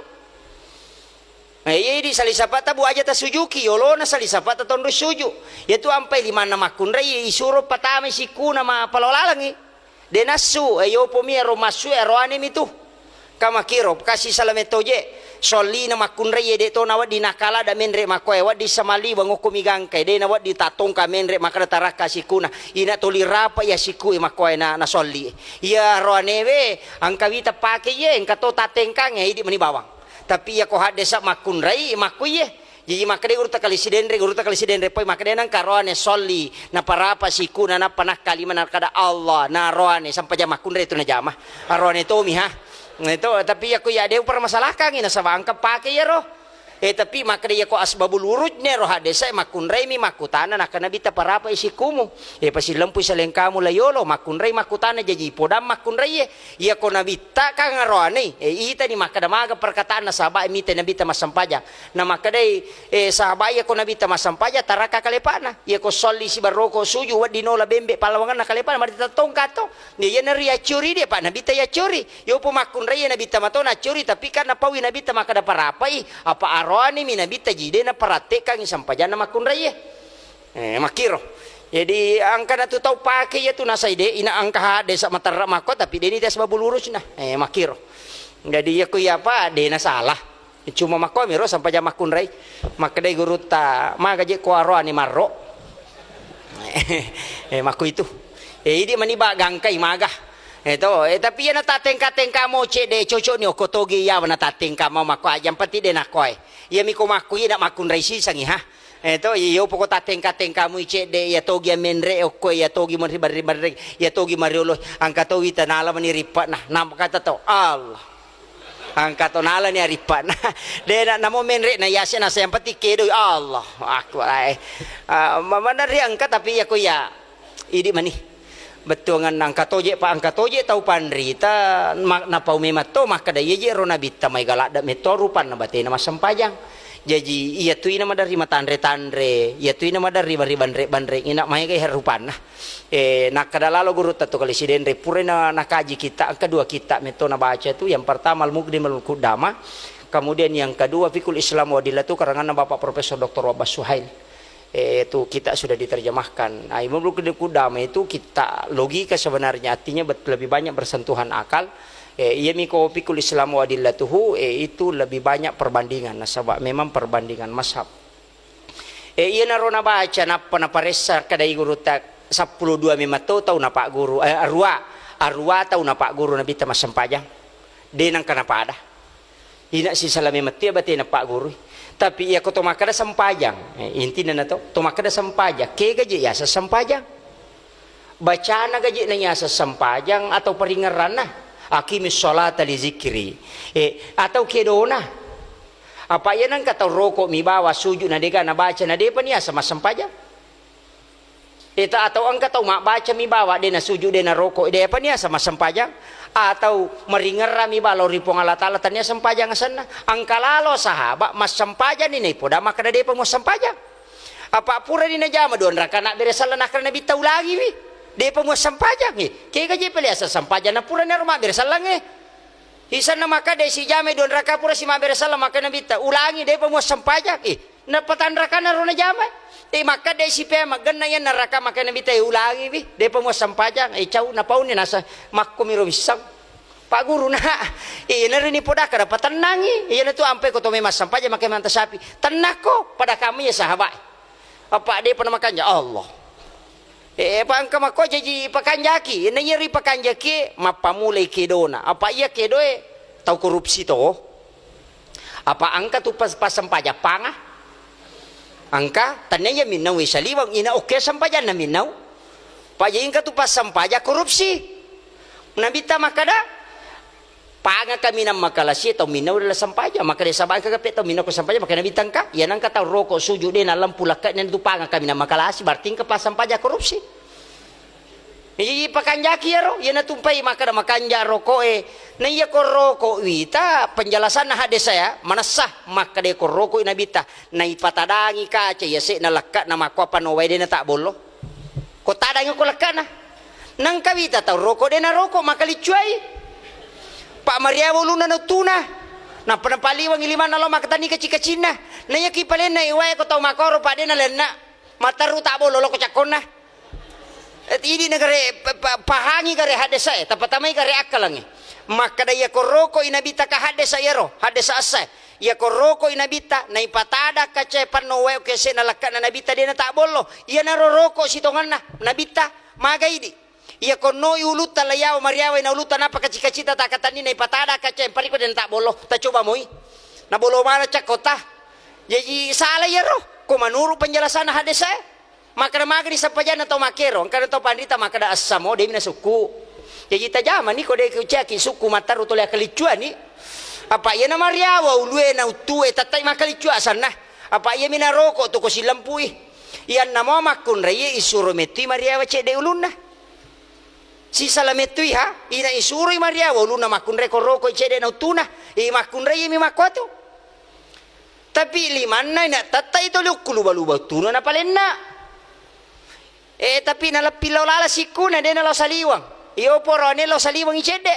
Eh, iya idi salisapata bu aja tasujuki, yolona salisapata tonro suju. Yatu ampai limanna makkunrai, isuro patamai sikkuna ma palo lalengngi. De nassu, eh, yopomi ero massu, eh, aroanemi tu. Ka makkiro, kasi salame toje, sollina makkunrai, de to nawedding nakala da menre makkoe, wedding samali bangokko mi gangkai, de nawedding tattongka menre makkeda tarakka sikkuna, ina toli rapa iya sikku makkoe na, nasolli. Iya roanewe, engka wita pake iye, engka to tattengkangnge, idi meni bawang. Tapi iya ko haddesa makkunrai, makku iye. Jaji makkedai gurutta kali sidenre, gurutta kali sidenre poi makkedai nengka roane solli, naparapa sikuna, nappa nakkalima nakkada Allah, na roane sampajang makkunrai tu najama. Aroane tomi ha. Itu, tapi iya ko iya de upermasalakangi nasaba engka pake iyaro. Eh, tapi makkeda iya ko asbabul wurudne ro haddesa makkunraimi makkutana nakkeda Nabitta parapa isikumu. Eh, pasilempui salengkamu la yolo makkunrai makkutana jaji podang makkunrai. Iya ko Nabitta kan aroane, eh, itani makkeda maga perkataanna sahabat mita Nabitta massempajang. Na makkedai, eh, sahabat iya ko Nabitta massempajang tarakka kalepana. Iya ko solli sibaroko suju wedding nola bembe pallawanganna kalepana, berarti tattongka to. Iya na riaccuri dia, Pak, Nabitta yaccuri. Yopo makkunrai iya Nabitta mato naccuri, tapi kan napaui Nabitta makkeda parapai, apa aroanemi Nabitta jide naparattekkangi sempajanna makkunrai. Eh, makkiro. Jadi, engka na tu tau pake iya tu nasai de, ina engka hadde sa materra makko, tapi de ni tes babu lurusna. Eh, makkiro. Jadi, iya ku iya apa, de na salah. Cuma makko miro sampajang makkunrai. Makkedai gurutta, maga je ko aroane marro. Eh, makku itu. Eh, idi mani ba gangkai maga. Eh, to, eh, tapi iya na tatengka-tengka mo cedde cocok ni okko toge iya na tatengka mo makko aja, yang penting de nakkoe. Iya miko makku iya na makkunrai sisangi ha. Eh, to, iya, iya, poko tattengka-tengkamui cedde, iya togi menre okko, iya togi menri barri-barri, iya togi mariolo, angka to wita nala mani rippa'na, nampa kata to, Allah. Angka to nala ni rippa'na. De na, namo menre na yase na yang penting kedoi, Allah. Aku, eh. Ah, ma-, mana ri angka tapi iya ko iya, idi mani. Bettuanganna engka toje pa, engka toje tau panrita, ma-, napau memang to makkeda, iya je ro Nabitta maega ladde metto rupanna batena massempajang. Jaji, iya tu ina maderri matanre-tanre, iya tu ina maderri mari banre-banre, ina maega iya rupanna. Eh, nakkeda lalo gurutta tu kali Sidenre, pura na-, nakaji kitta, engka dua kitta metto nabaca tu, yang pertama Al-Muqdimul Qudama, kemudian yang kedua Fiqhul Islam wa Adillatuh, karanganna Bapak Profesor Doktor Wahbah Suhail. Eh, itu kitta sudah diterjemahkan. Nah, Imam Ibnu Qudamah itu kitta logika sebenarnya, artinya bet-, lebih banyak bersentuhan akal. Eh, iya miko Fiqhul Islam wa Adillatuhu, eh, itu lebih banyak perbandingan. Nasaba memang perbandingan mazhab. Eh, iya naro nabaca, nappa naparessa kedai gurutta seppulo dua memang to tau napagguru, eh, arua, arua tau napagguru Nabitta massempajang. De nengka napada. Ina sisala memettu iya batena paggurui. Tapi iya ko to makkeda sempajang, eh, intinna na to, to makkeda sempajang, kega je yaseng sempajang? Bacana gaje na yaseng sempajang atau paringerranna? Aqimis sholata li zikri. Eh, atau kedona? Apa iya nengka tau roko mi bawa sujud na dega nabaca na depa ni yaseng massempajang? Eta atau engka tau mabbaca mi bawa, de nasujud, de naroko, de apa ni yaseng massempajang? Atau maringerra mi bawa lao ri Puang Allah Taala, tania sempajang asenna? Engka lalo sahaba massempajang ni naipoda makkeda depa muassempajang. Apa pura ni najama dua raka nabbere selleng, nakkeda Nabitta ulangiwi, depa muassempajang. Eh, kega je pale yaseng sempajang na pura ni aro mabbere selleng, eh. Isenna makkeda sijamai dua raka pura si mabbere selleng, makkeda Nabitta ulangi, depa muassempajang. Eh, Napatanrakana ro najama. Eh, makkeda sipea maggenna iyanna raka, makkeda Nabitta, eh, ulangiwi, depa muassempajang. Eh, cau napauni nasa makko miro wisseng. Pak Guru, na, eh, naro ni podaka dapa tennangi. Iyana tu ampai ko to memang sempajang makkeda manta sapi. Tennakko, pada kami ya sahabat. Apa depa namakanja Allah. Eh, apa engka makko jaji pakanjaki. Na iya ripakanjaki, mappamulai kedona. Apa iya kedoe tau korupsi to. Apa engka tu pas-, passempajang panga? Engka, tania iya minnau saliweng, ina okke sempajanna minnau. Paja engka tu passempajang korupsi. Nabitta makkeda, panga kaminang makalasi tau minnau dalam sempajang. Makkeda saba engka gape tau minnau ko sempajang, makkeda Nabitta engka. Iya nengka tau roko sujud de nalempu lekke'na tu panga kaminang makalasi, berarti engka passempajang korupsi. Jadi pakanjaki iyaro, iyana tumpai makkeda makanja roko'e. Na iya ko roko wita, penjelasanna hadis saya, manessa makkeda ko roko Nabitta, naipatadangi kaca yase'na lekke'na makko apa no wae de natabbollo. Ko tadangi ko lekke'na. Nengka wita tau roko de naroko, makaliccuai. Pak mariawa ulunna nautuna. Nappa napaliwangi limanna lo makatani kaci-kacinna. Na iya ki palenna iwae ko tau makoro, Pak, de nalenna. Materru tabbollo lo ko cakkonna. Eh, idi nagare pa-, pa-, pahangi gare haddesa e, tapatamai gare akkalangnge. Makkeda iya ko roko i Nabitta ka haddesa iyaro, haddesa essa. Iya ko roko i Nabitta, naipatada kaca e panno wae okke se na lekke'na Nabitta de natabbollo. Iyanaro roko sitongenna Nabitta, maga idi. Iya ko noi ulutta la yawa mariawa na ulutta napa kaci-kacita takatanni naipatada kaca e pariko de natabbollo. Tacoba moi. Nabolo mana cakkota. Jaji sala iyaro. Ko manuru penjelasanna haddesa e. Makkeda magani sempajanna tau makkero, engkana tau panrita makkeda assamo, demi nasukku. Jaji tajamani ko de kuciaki sukku matteru tole akkaliccuani. Apa iyana mariawa ulue na uttue tettai makkaliccu asanna. Apa iyami naroko tu ko silempui. Iyanna mo makkunrai isuro mettui mariawa cedde ulunna. Sisala mettui ha, ina isuroi mariawa ulunna makkunrai ko roko cedde na uttuna. I makkunrai mi makkuatu. Tapi limanna ina tettai toli ukkuluba-luba uttuna napalenna. Eh, tapi naleppi lao lala sikkuna de nalao saliweng. Iyo poroane lao saliweng i cedde.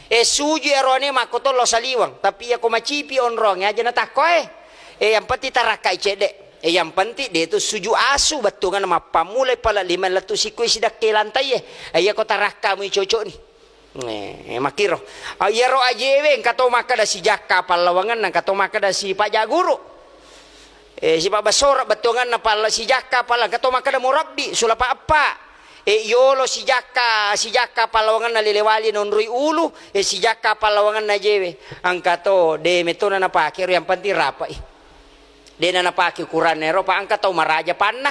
Eh, suju iyaro ane makko to lao saliweng. Tapi iya ko macipi onrong aja natakko e. Eh, yang penting tarakka i cedde. Eh, yang penting de tu suju asu bettuangan mappammulai pala lima lettu sikku sidakke lantai e. Eh, iya ko tarakka mui cocok ni. Eh, makkiro. Ah, iyaro ajewe engka to makkeda sijakka pallawangenna, engka to makkeda sipaja guru. Eh, sipa basora bettuanganna palla sijakka palla, engka to makkeda murabbi, sulapa eppa. Eh, yolo sijakka, sijakka pallawangenna lelewali nonroi ulu, eh, sijakka pallawangenna ajewe. Engka to, de metona napake ro, yang penting rapai. Dena napake ukuranna ero, pa engka tau maraja panna,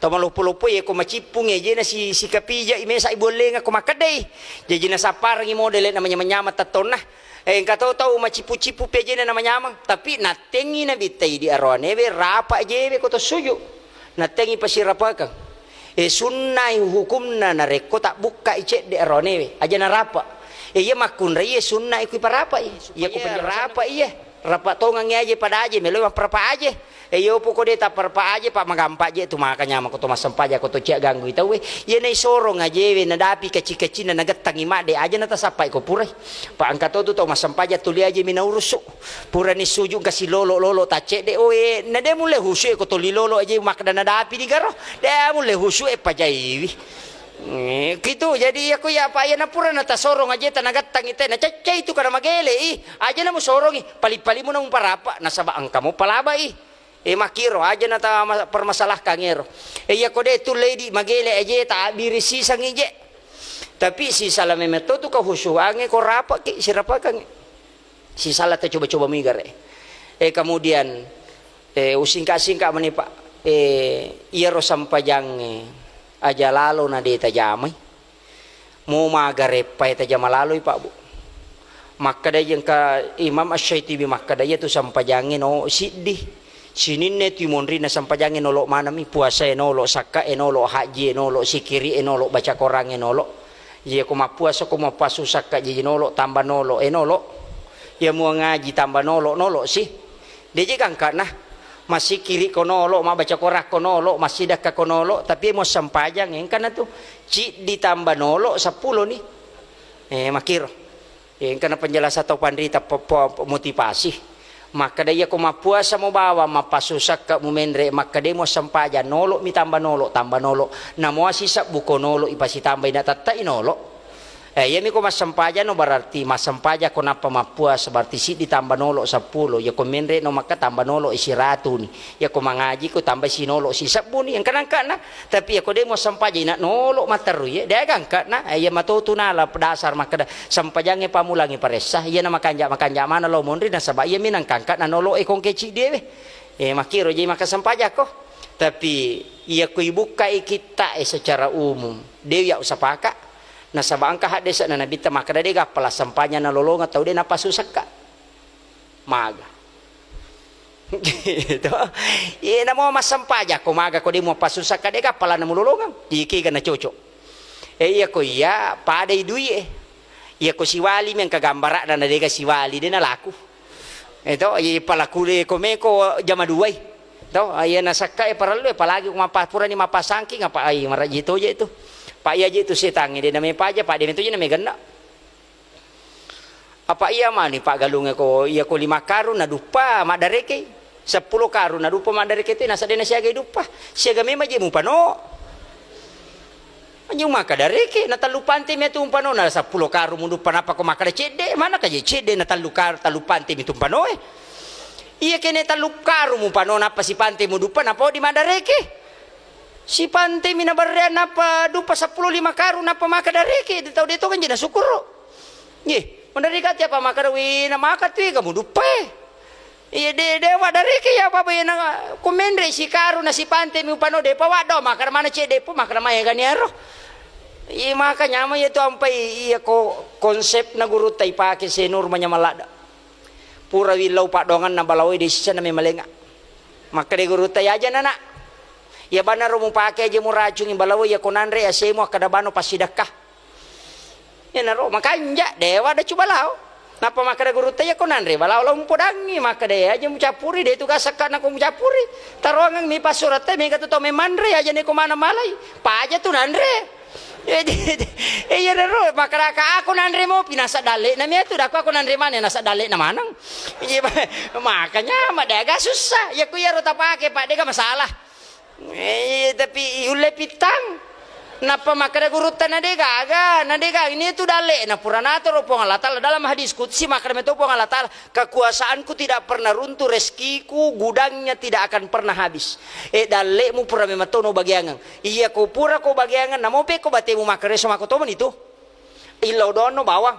tau maloppo-loppo, ye ko macippung ejena si, sikapija i mesa i bollenga ko makkeddai. Jaji nasapparengi modele na manyamang-nyamang tettonna. Eh, engka tau, tau macippu-cippu pejena na manyamang, tapi nattengi nabitta idi aroanewe rapa jewe ko to suju. Nattengi pasirapakeng. E, sunnai hukumna narekko tabbukkai cedde aronewe, aja narapa. E, iya makkunrai e sunnai kui parapai. Iya ku penjelasan. Rapa iya, rapa tongangngi aja pada aja, melo mapparapa aja. E, iyo poko de tapparapa aja, Pak, magampa je tu maka nyamako to massempajang ko to cia ganggu tauwe. Iya nai sorong ajewe nadapi kecil-kecilna nagettangi madde aja natasappai ko purai. Pak, engka to tu tau massempajang tuli aja mi naurusu. Purani sujud kasi lolo-lolo taccedde, oe, na de mulle husu e ko toli lolo aja makkeda nadapi di garo. De mulle husu e pajaiwi. Eh, kitu, jadi iya ko iya apa iya na pura na tasorong aja tanagattangi te, na ceccai tu kana magele i, aja na musorongi, pali-palimu na muparapa, nasaba engka mo palaba i. E, makkiro aja na ta ma-, permasalahkan ero. E, iya ko de tu ledi magele aja ta abiri sisangi je. Tapi sisala memetto tu kehusuange ko rapaki, sirapakangi. Sisala tacoba-coba migare. E, kemudian, e, usingka-singka mani, Pak. E, iyaro sempajangnge aja lalo na de tajamai. Mo magareppae tajama laloi, Pak, Bu. Makkeda engka Imam Asy-Syaitibi makkeda, iya tu sempajangnge no siddi. Sininna tu monrinna sempajangnge nolo manami, puasae nolo, sakkae nolo, hajjie nolo, sikiri'e nolo, baca korangnge nolo. Iya ko mappuasa ko mappasu sakka jaji nolo, tamba nolo, e nolo. Iya mua ngaji tamba nolo, nolo si. Deje gangkana. Masikiri ko nolo, mabaca koran ko nolo, masidakka ko nolo, tapi mua sempajang engkana tu. Ciddi tamba nolo, seppulo ni. E, makkiro. Engkana penjelasan tau panrita po-, po-, motivasi. Makkeda iya ko mappuasa mo bawang, mappasu sakka mumenre, makkeda mua sempajang nolo mi tamba nolo, tamba nolo. Namoa sisebbu ko nolo ipasitambai na tettai nolo. E, iyami ko massempajang no berarti massempajang ko nappa mappuasa berarti siddi tamba nolo seppulo. Iya ko menre no makka tamba nolo i siratuni. Iya ko mangaji ko tambai sinolo sisebbuni. Engkana-engkana. Tapi iya ko de mua sempajang ina nolo matterui, e, de gangkana. E, iya matotu nala dasar makkeda sempajangnge pammulangngi paressa. Iya na makanja-makanja mana lao monri nasaba iya mi nangkangka na nolo e kongke ciddi ewe. E, makkiro je maka sempajang ko. Tapi iya ko ibukkai kitta e secara umum, de ya usapaka. Nasaba engka haddese na nabitta makkeda de gappala sempajang nalolongeng tau de nappasu sakka. Maga. Gitu. Iya, namo massempajang ko maga ko de mua pasu sakka de gappala namulolongeng. Iki ga na cocok. E, iya ko iya padai dui e. Iya ko siwali mi engka gambara'na na dega siwali de nalaku. E to, iya palaku de ko meko jama duai. To, iya nasakka e parellu e, apalagi ko mappa-, purani mappasangking apa ai maraji toje tu. Pak iya je tu setangnge de namepaja, Pak de metoje namegenna. Apa iya mani paggalungnge ko, iya ko lima karung naduppa maddarekei, seppulo karung naduppa maddarekei tu nasa de nasiagai duppa, siaga memang je mupano. Anjo maka dareke na tellu pante mi tu umpano na seppulo karung muduppa nappa ko makkeda cedde, mana ka je cedde na tellu kar-, tellu pante mi tu umpano e. Iya kene tellu karung mupano nappa sipante muduppa nappa di maddareke. Sipante mi na berrean nappa duppa seppulo lima karung nappa maka dareke, de tau de to kan je na sukuru. Ye, menderikati apa makkeda, "Wina maka tu ega muduppae." Iya, de, de, wa dareke ya apa bayana, ku menre sikarung na sipante mi upano de pa waddo makkeda mana cedde pu makkeda maega ni aro. Iya, maka nyama iya tu ampai iya ko konsep na gurutta ipake senur manyama ladda. Pura willau paddoanganna balaoe de sisana me malenga. Makkeda gurutta, "Ya aja nana. Ya banaro mupake aja muracungi balaoe ya ko nanre asemu akkeda bano passidakka." Iyanaro makanja, dewa ada cuba lao. Nappa makkeda gurutta, "Iya ko nanre balao lao mupodangi." Makkeda, "Iya aja mucappuri, de tugas sakka nako mucappuri. Taroangeng mi passuretta, mega tu tau memanre, aja neko mana malai. Paja tu nanre." Eh, iya ro, makkeda ka aku nanre mopi, nasa dalle na mi tu, dako aku nanre mana, nasa dalle na maneng. Iya, makanya ma dega susah. Ya ku iya ro tapake, Pak, dega masalah. Eh, tapi iulle pittang. Nappa makkeda gurutta, "Na de gaga, na de gaga. Ini tu dalle na pura natoro Puang Allah Taala dalam hadis qudsi, makkeda meto Puang Allah Taala, 'Kekuasaanku tidak pernah runtuh, rezekiku gudangnya tidak akan pernah habis.'" Eh, dalle'mu pura memang tono bagiangeng. Iya ko pura ko bagiangeng, namo pe ko batemu makkereso mako tomani tu. Illau doanno bawang.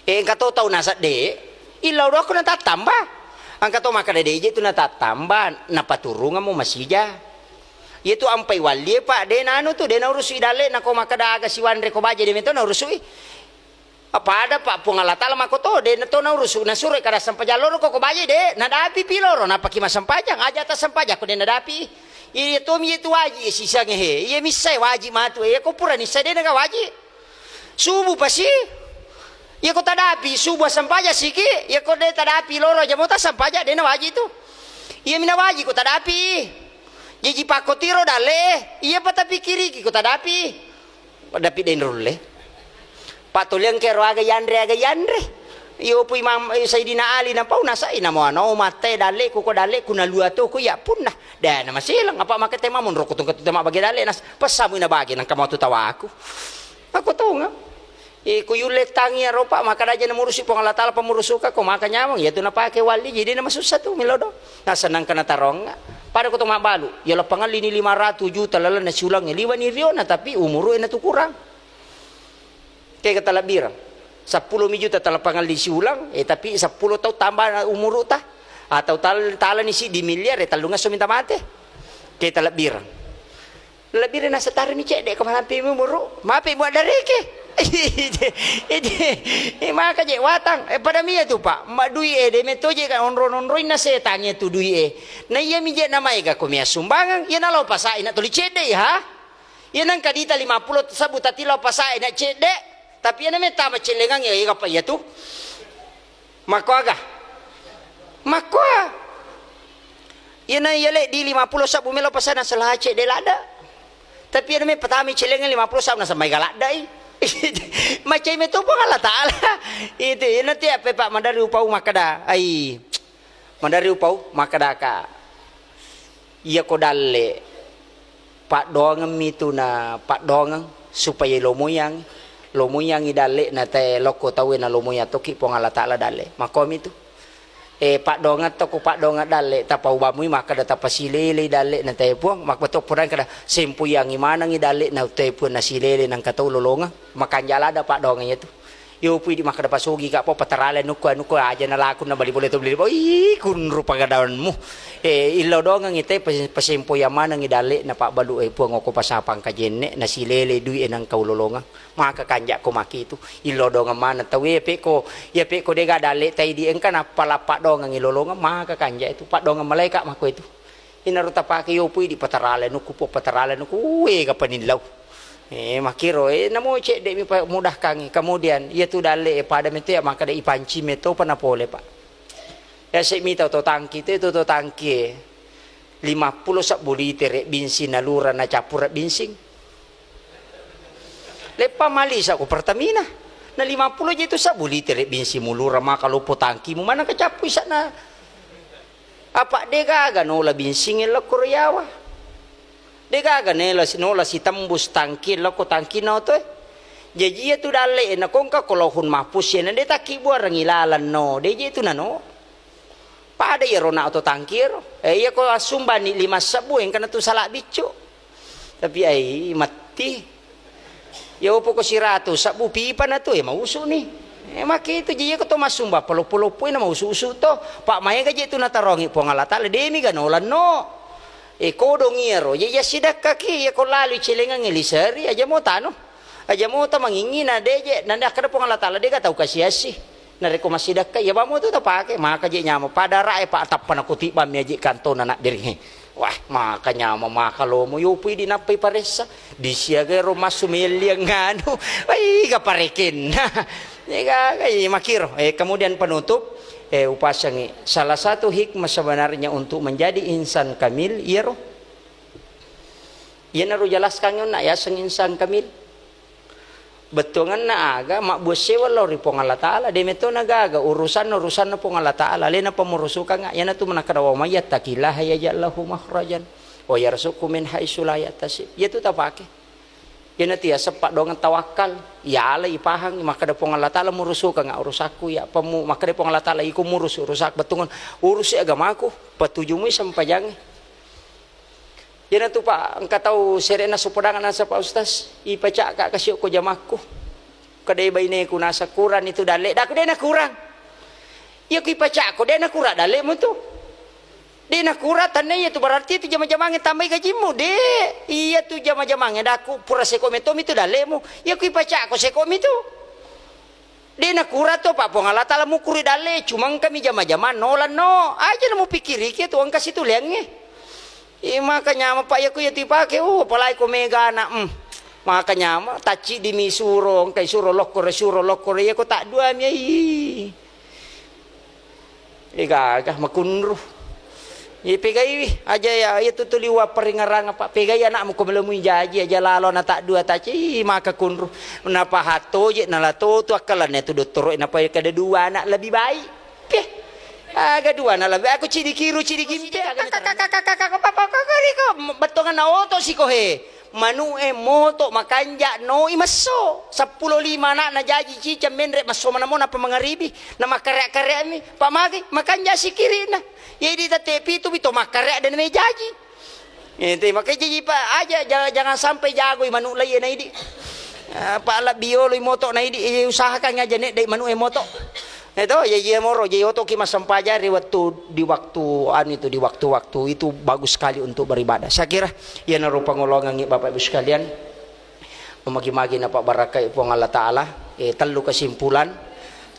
Eh, engka to tau nasedde, illau doakko natattamba. Engka to makkeda, "De je tu natattamba, napaturungeng mo masija." Iya tu ampai wallie, Pak, de nanu tu, de naurusu i dalle, nako makkeda aga siwanre ko baje, de meto naurusu i. Apa ada, Pak, Puang Allah Taala mako to, de to naurusu, nasuro kada sempajang loro ko, ko baje, de nadapi pi loro, napaki masempajang, aja ta sempajang ko de nadapi. Iya tomi iya tu waji, iya sisangnge he. Iya missai waji matu. Iya ko pura nissai de' naga waji. Subuh pasi. Iya ko tadapi subuh sampaja siki. Iya ko de' tadapi loro aja mota sampaja de' nawaji tu. Iya mina waji ko tadapi. Jaji pakko tiro dalle. Iya pa tapikiriki ko tadapi. Dapi denrulle. Patoliang kero aga yanre, aga yanre. Iyo pui mam-, eh, Sayyidina Ali napau nasai namo ano matte dalle ku ko dalle ku nalua to ku ya punna. Da na maselang apa maka tema monro ku tungka tu tema bage dalle nas pesamu na bage nang kamatu tawaku. Aku tahu nga. Eh, ku yulle tangi ero pa maka daja namurusi Puang Allah Taala pamurusuka ko maka nyamang ya tu napake wali jadi na masussa tu melo do. Nasennang kena tarongnga. Pada ko to mabbalu, ya lapangan lini lima ratus juta lalenna siulangnge liwani riona tapi umuru e na tu kurang. Kega talebbireng. Seppulo mi juta talapangalli siulang, eh, tapi seppulo tau tambah umuru'ta. Atau tal-, talani siddi miliar, eh, tellungesso minta mate. Ke talebbireng. Lebbireng nasetareni cedde ko malampe umuru. Mape buat dareke. Ide, ide, eh, maka je watang. Eh, pada mia tu, Pak. Ma dui e, de metoje ka onro-onroinna setangnge tu dui e. Na iya mi je namaega ko mia sumbangan, iya nalo pasai na tuli cedde, ha? Iya nengka dita lima pulo sebbu tati lao pasae na cedde, tapi iya na mettama cellengang iya, iya apa iya tu? Makko aga? Makkoa. Iya na iya le di lima pulo sebbu melo pasae na sela cedde ladda. Tapi iya na me patami cellengang lima pulo sebbu na sampai galaddai. Macai meto Puang Allah Taala. Itu iya nanti apa Pak madari upau makkeda. Ai. Madari upau makkeda ka. Iyako dalle, paddoangemmi tu na paddoangeng supaya lomoyangi, lomoyangi dalle na tae lokko tauwe na lomoyang tokki Puang Allah Taala dalle. Makkomi tu. Eh, paddoangeng tokko paddoangeng dalle, tapaubamui makkeda tapasilelei dalle na tae Puang, makko to purang kada sempoyangi manengi dalle na tae Puang na silele nangka tau lolongeng. Makanja lada paddoangeng iya tu. Yo pui di makkeda pasogi ka po patarale nukku anukku aja na laku na bali pole to beli. Ih, kunru pagadawanmu. Eh, illau doangang ite pe-, pasempo yang maneng i dalle na pabbalu e Puang oko pasapang kajenne na silele dui e nang kau lolongang. Maka kanja ko maki itu. Illau doangang maneng tau e peko, ya peko dega dalle tai di engka na palappa doangang i lolongang maka kanja itu. Paddoangang malaika mako itu. Inaro tapake yo pui di patarale nukku po patarale nukku, uwe ga panillau. Eh, makkiro, eh, namo cedde mi pa mudahkangi. Kemudian, iya tu dalle, eh, pada meto ya makkeda ipanci meto pa napole, Pak. Ya se mita to tangki, te to, to tangki, eh. Lima pulo sebbu litere binsing nalura nacappura binsing. Leppa malisa ko Pertamina. Na lima pulo je tu sebbu litere binsing mulura maka loppo tangkimu mana kacappu isana. Apa de gaga nola binsing lokko riawa. De gaga nela si-, nola sitembus tangki lokko tangki no to e. Jaji iya tu dalle e nakongka ko Lauhun Mahfus e na de takki buarengi lalang no. De je tu nano. Pada iyaro na oto tangki ero. Eh, iya ko assumbani lima sebbu engka na tu sala biccu. Tapi ai matti. Ya opo ko siratu sebbu pipa na tu, ya mausu ni. Eh, maki itu ji ko to massumba peloppo-loppo na mausu-usu to. Pak maega je tu natarongi Puang Allah Taala demi ga nolanno. Eh, kodong iyaro, ya, ya sidakkaki, ya ko lalu celengang liseri, aja mo tano. Aja mo ta mangingi na de je, na de akkeda Puang Allah Taala de ga tau kasi-asi. Narekko massidakka, iya bamo tu tapake, maka je nyameng. Pada rae pa tappa nakutibang mi aji kantona naddering he. Wah, maka nyameng, maka lomo, yopui dinappai paressa. Disiaga ero massu melliang nganu. Wai, ga parekenna. Ega, ega, iya makiro. Eh, kemudian penutup, eh, upasangi. Salah satu hikmah sebenarnya untuk menjadi insan kamil, iyaro. Iyanaro jelaskan yonna, yaseng insan kamil. Bettuangenna aga mabbuang sewa lao ri Puang Allah Taala, de metona gaga urusanna, urusanna Puang Allah Taala, alena pamurusukanga, iyanatu manakkeda, "Wa may yattaqillaha yaj'al lahu makhrajan wa yarzuqhu min haitsu la yahtasib." Iyatu tapake. Iyanatu yaseng paddoangeng tawakkal, yala ipahang makkeda Puang Allah Taala murusukanga urusakku, ya pemmu-, makkeda Puang Allah Taala iko murus urusak bettuangen, urusi agamaku, patujumui sempajangnge. Iyanatu, Pak, engka tau sere'na sopodang naseng, Pak Ustaz, ipacakka kasi okko jamakku. Kedai baineku naseng kurang itu dalle. Daku de nakurang. Iya ku ipacakko de nakurang dallemu tu. De nakurang tanne iya tu berarti itu jama-jamangnge tambai gajimmu. De, iya tu jama-jamangnge daku pura seko metomi tu dallemu. Iya ku ipacakko seko mi tu. De nakurang to, Pak, Puang Allah Taala mukuri dalle, cuma engkami jama-jama nolanno. Aja na mupikkiriki tu engka situleangnge. Eh, maka nyama, Pak, iya ko iya tu ipake, oh, apalagi ko mega anak, hmm. Maka nyama, tacciddi mi suro, engka isuro lokkoro, suro lokkoro, iya ko tak dua mi, ai. Eh, gaga, makunru. Eh, pegaiwi, aja iya, iya tu tuli wapparingarang apa, pegai anakmu ko melemui jaji, aja lalo na tak dua, tacci, maka kunru. Napa hatto je, nala to tu akkalannya tu dottoro, napa kada dua anak lebih baik. Peh. Aga dua na lebbi, aku cidi kiru, cidi gimpe, aga ni tarang. Bettongan na oto siko he. Manu e moto makanja no i messo. Seppulo lima anak na jaji cicang menre messo mana mo napa mangaribi. Na makkarek-karek mi. Pak magi makanja sikiri na. Ye di tete pitu bito makkarek dan me jaji. Eh, te, makanya jadi, Pak, aja, ja-, jangan sampai jagoi manu lai na idi. Ah, Pak, lebbi yolo i moto na idi, eh, usahakan aja nek dai manu e moto. Eh, to, ya, iya moro, jadi oto ki massempajang ri waktu, di waktu, anu itu, di waktu-waktu itu bagus sekali untuk beribadah. Saya kira, iya narupa ngolongangi Bapak Ibu sekalian. Magi-magi napabarakai Puang Allah Ta'ala. Eh, tellu kesimpulan,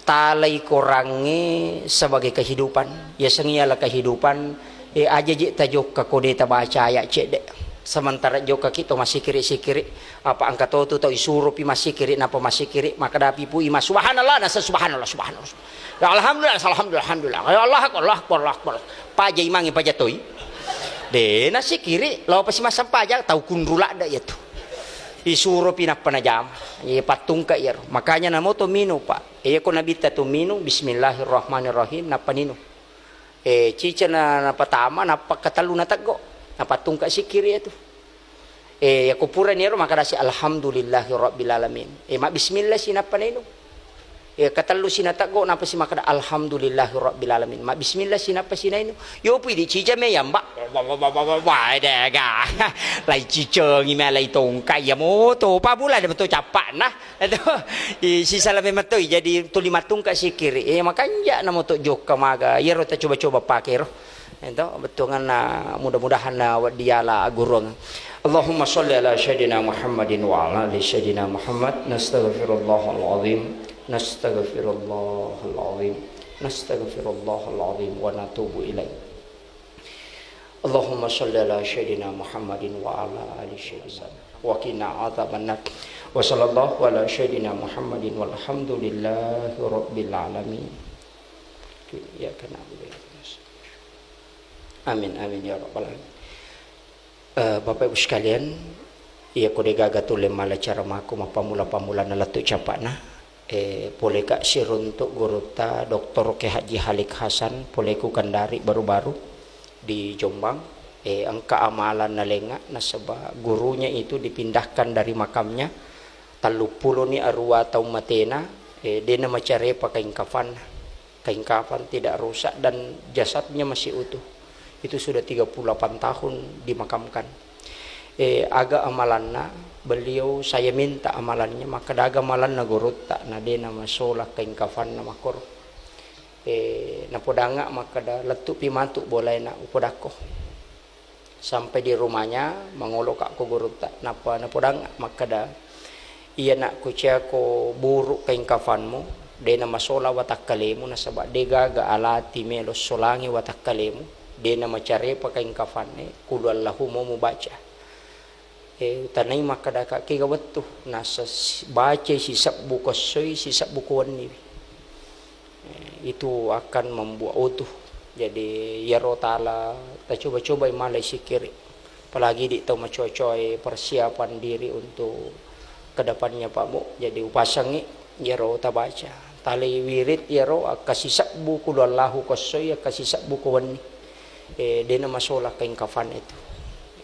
talai korangnge sebagai kehidupan. Yaseng iyalah kehidupan, eh, aja je tajokka ko de tabaca ayat cedde. Sementara jokka ki to massikiri-sikiri, apa engka to tu tau isuro pi massikiri, napa massikiri, maka dapi pu ima subhanallah, nasa subhanallah, subhanallah. Ya alhamdulillah, alhamdulillah, alhamdulillah. Ya Allah akbar, Allah akbar, Allah akbar. Paja imangi paja toi. De nasikiri, lo pasi massempajang, tau kunru ladda iya tu. Isuro pi nappa najama. Iya pattungka iyaro. Makanya namo to minung, Pak. Iya ko nabitta tu minung, bismillahirrahmanirrahim, nappa ninung. Eh, cica na, napatama, nappa katellu nateggo. Napattungka sikiri iya tu. Eh, iya ko purani ero makadasi alhamdulillahi rabbil alamin. Eh, mabbismillah si nappa nainung. Eh, katellu si nateggo, nappa si makada alhamdulillahi rabbil alamin. Mabbismillah si nappa si nainung. Yo pui di cica me yamba. Wah, dega. Lai cicengi me lai tongka iya moto. Pabula de meto cappana. Itu, i, sisala memang toi, jadi tuli mattungka sikiri. Eh, makanja namo to jokka maga. Iyaro ta coba-coba pake ro. Itu, bettuanganna mudah-mudahan na weddiala agurung. Allahumma salli ala Sayyidina Muhammadin wa ala ali Sayyidina Muhammad. Nastaghfirullahal azim. Nastaghfirullahal azim. Nastaghfirullahal azim wa natubu ilaih. Allahumma salli ala Sayyidina Muhammadin wa ala ali Sayyidina wa qina adzabannar. Wa sallallahu ala Sayyidina Muhammadin walhamdulillahi rabbil alamin. Iyyaka na'budu wa iyyaka nasta'in. Amin, amin, ya rabbal alamin. Eh, Bapak Ibu sekalian, iya ko degaga tulle mala cara mako mappamula-pamulana lettu capana. Eh, poleka siruntuk gurutta Doktor Kiai Haji Halik Hasan, poleku Kendari baru-baru di Jombang. Eh, engka amalan nalenga nasaba gurunya itu dipindahkan dari makamnya, telluppuloni arua taung matena, eh, dena macarepa kaing kafanna. Kain kafan tidak rusak dan jasadnya masih utuh. Itu sudah tiga puluh delapan tahun dimakamkan. Eh, aga amalanna, beliau, saya minta amalannya, makkada aga amalanna gurutta, na dena masola kain kafanna makkoro. Eh, napodanga makkada lettu pi matu bolaena upodakko. Sampai di rumahnya, mangoloka ko gurutta, nappa napodang makkada, "Iya nak, kuciako buruk kain kafanmu, dena masola watakkalemu, nasaba degaga alati melo solangi watakkalemu, dena macarepa kain kafanne, kulu Allahu mo mubaca." Eh, utanai makkada, "Kak, kega wettu?" Nasa si-, bacai sisebbu ko essoi, sisebbu ko wenniwi. Eh, itu akan membuat utuh. Jadi, iyaro tala tacoba-cobai malai sikiri. Apalagi di tau macoa-coai persiapan diri untuk kedepannya, Pak Bu. Jadi, upasangi iyaro tabaca. Talai wirid iyaro akka sisebbu kulu Allahu ko essoi, akka sisebbu ko wenni. Eh, dena masola kain kafan itu.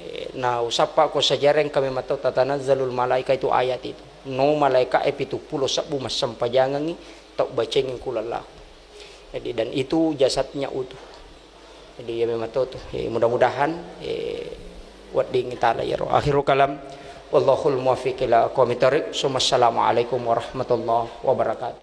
Eh, na usappa ko sejareng kami matau tatanazzalul malaika itu ayat itu. No malaika e pitu pulo sebbu massempajangengi tau bacengi kulu Allahu. Jadi, dan itu jasadnya utuh. Jadi, iya memang to tu. Eh, mudah-mudahan, eh, wedding tala iyaro. Akhirul kalam. Wallahul muwaffiq ila aqwamit thariq. Summa assalamualaikum warahmatullahi wabarakatuh.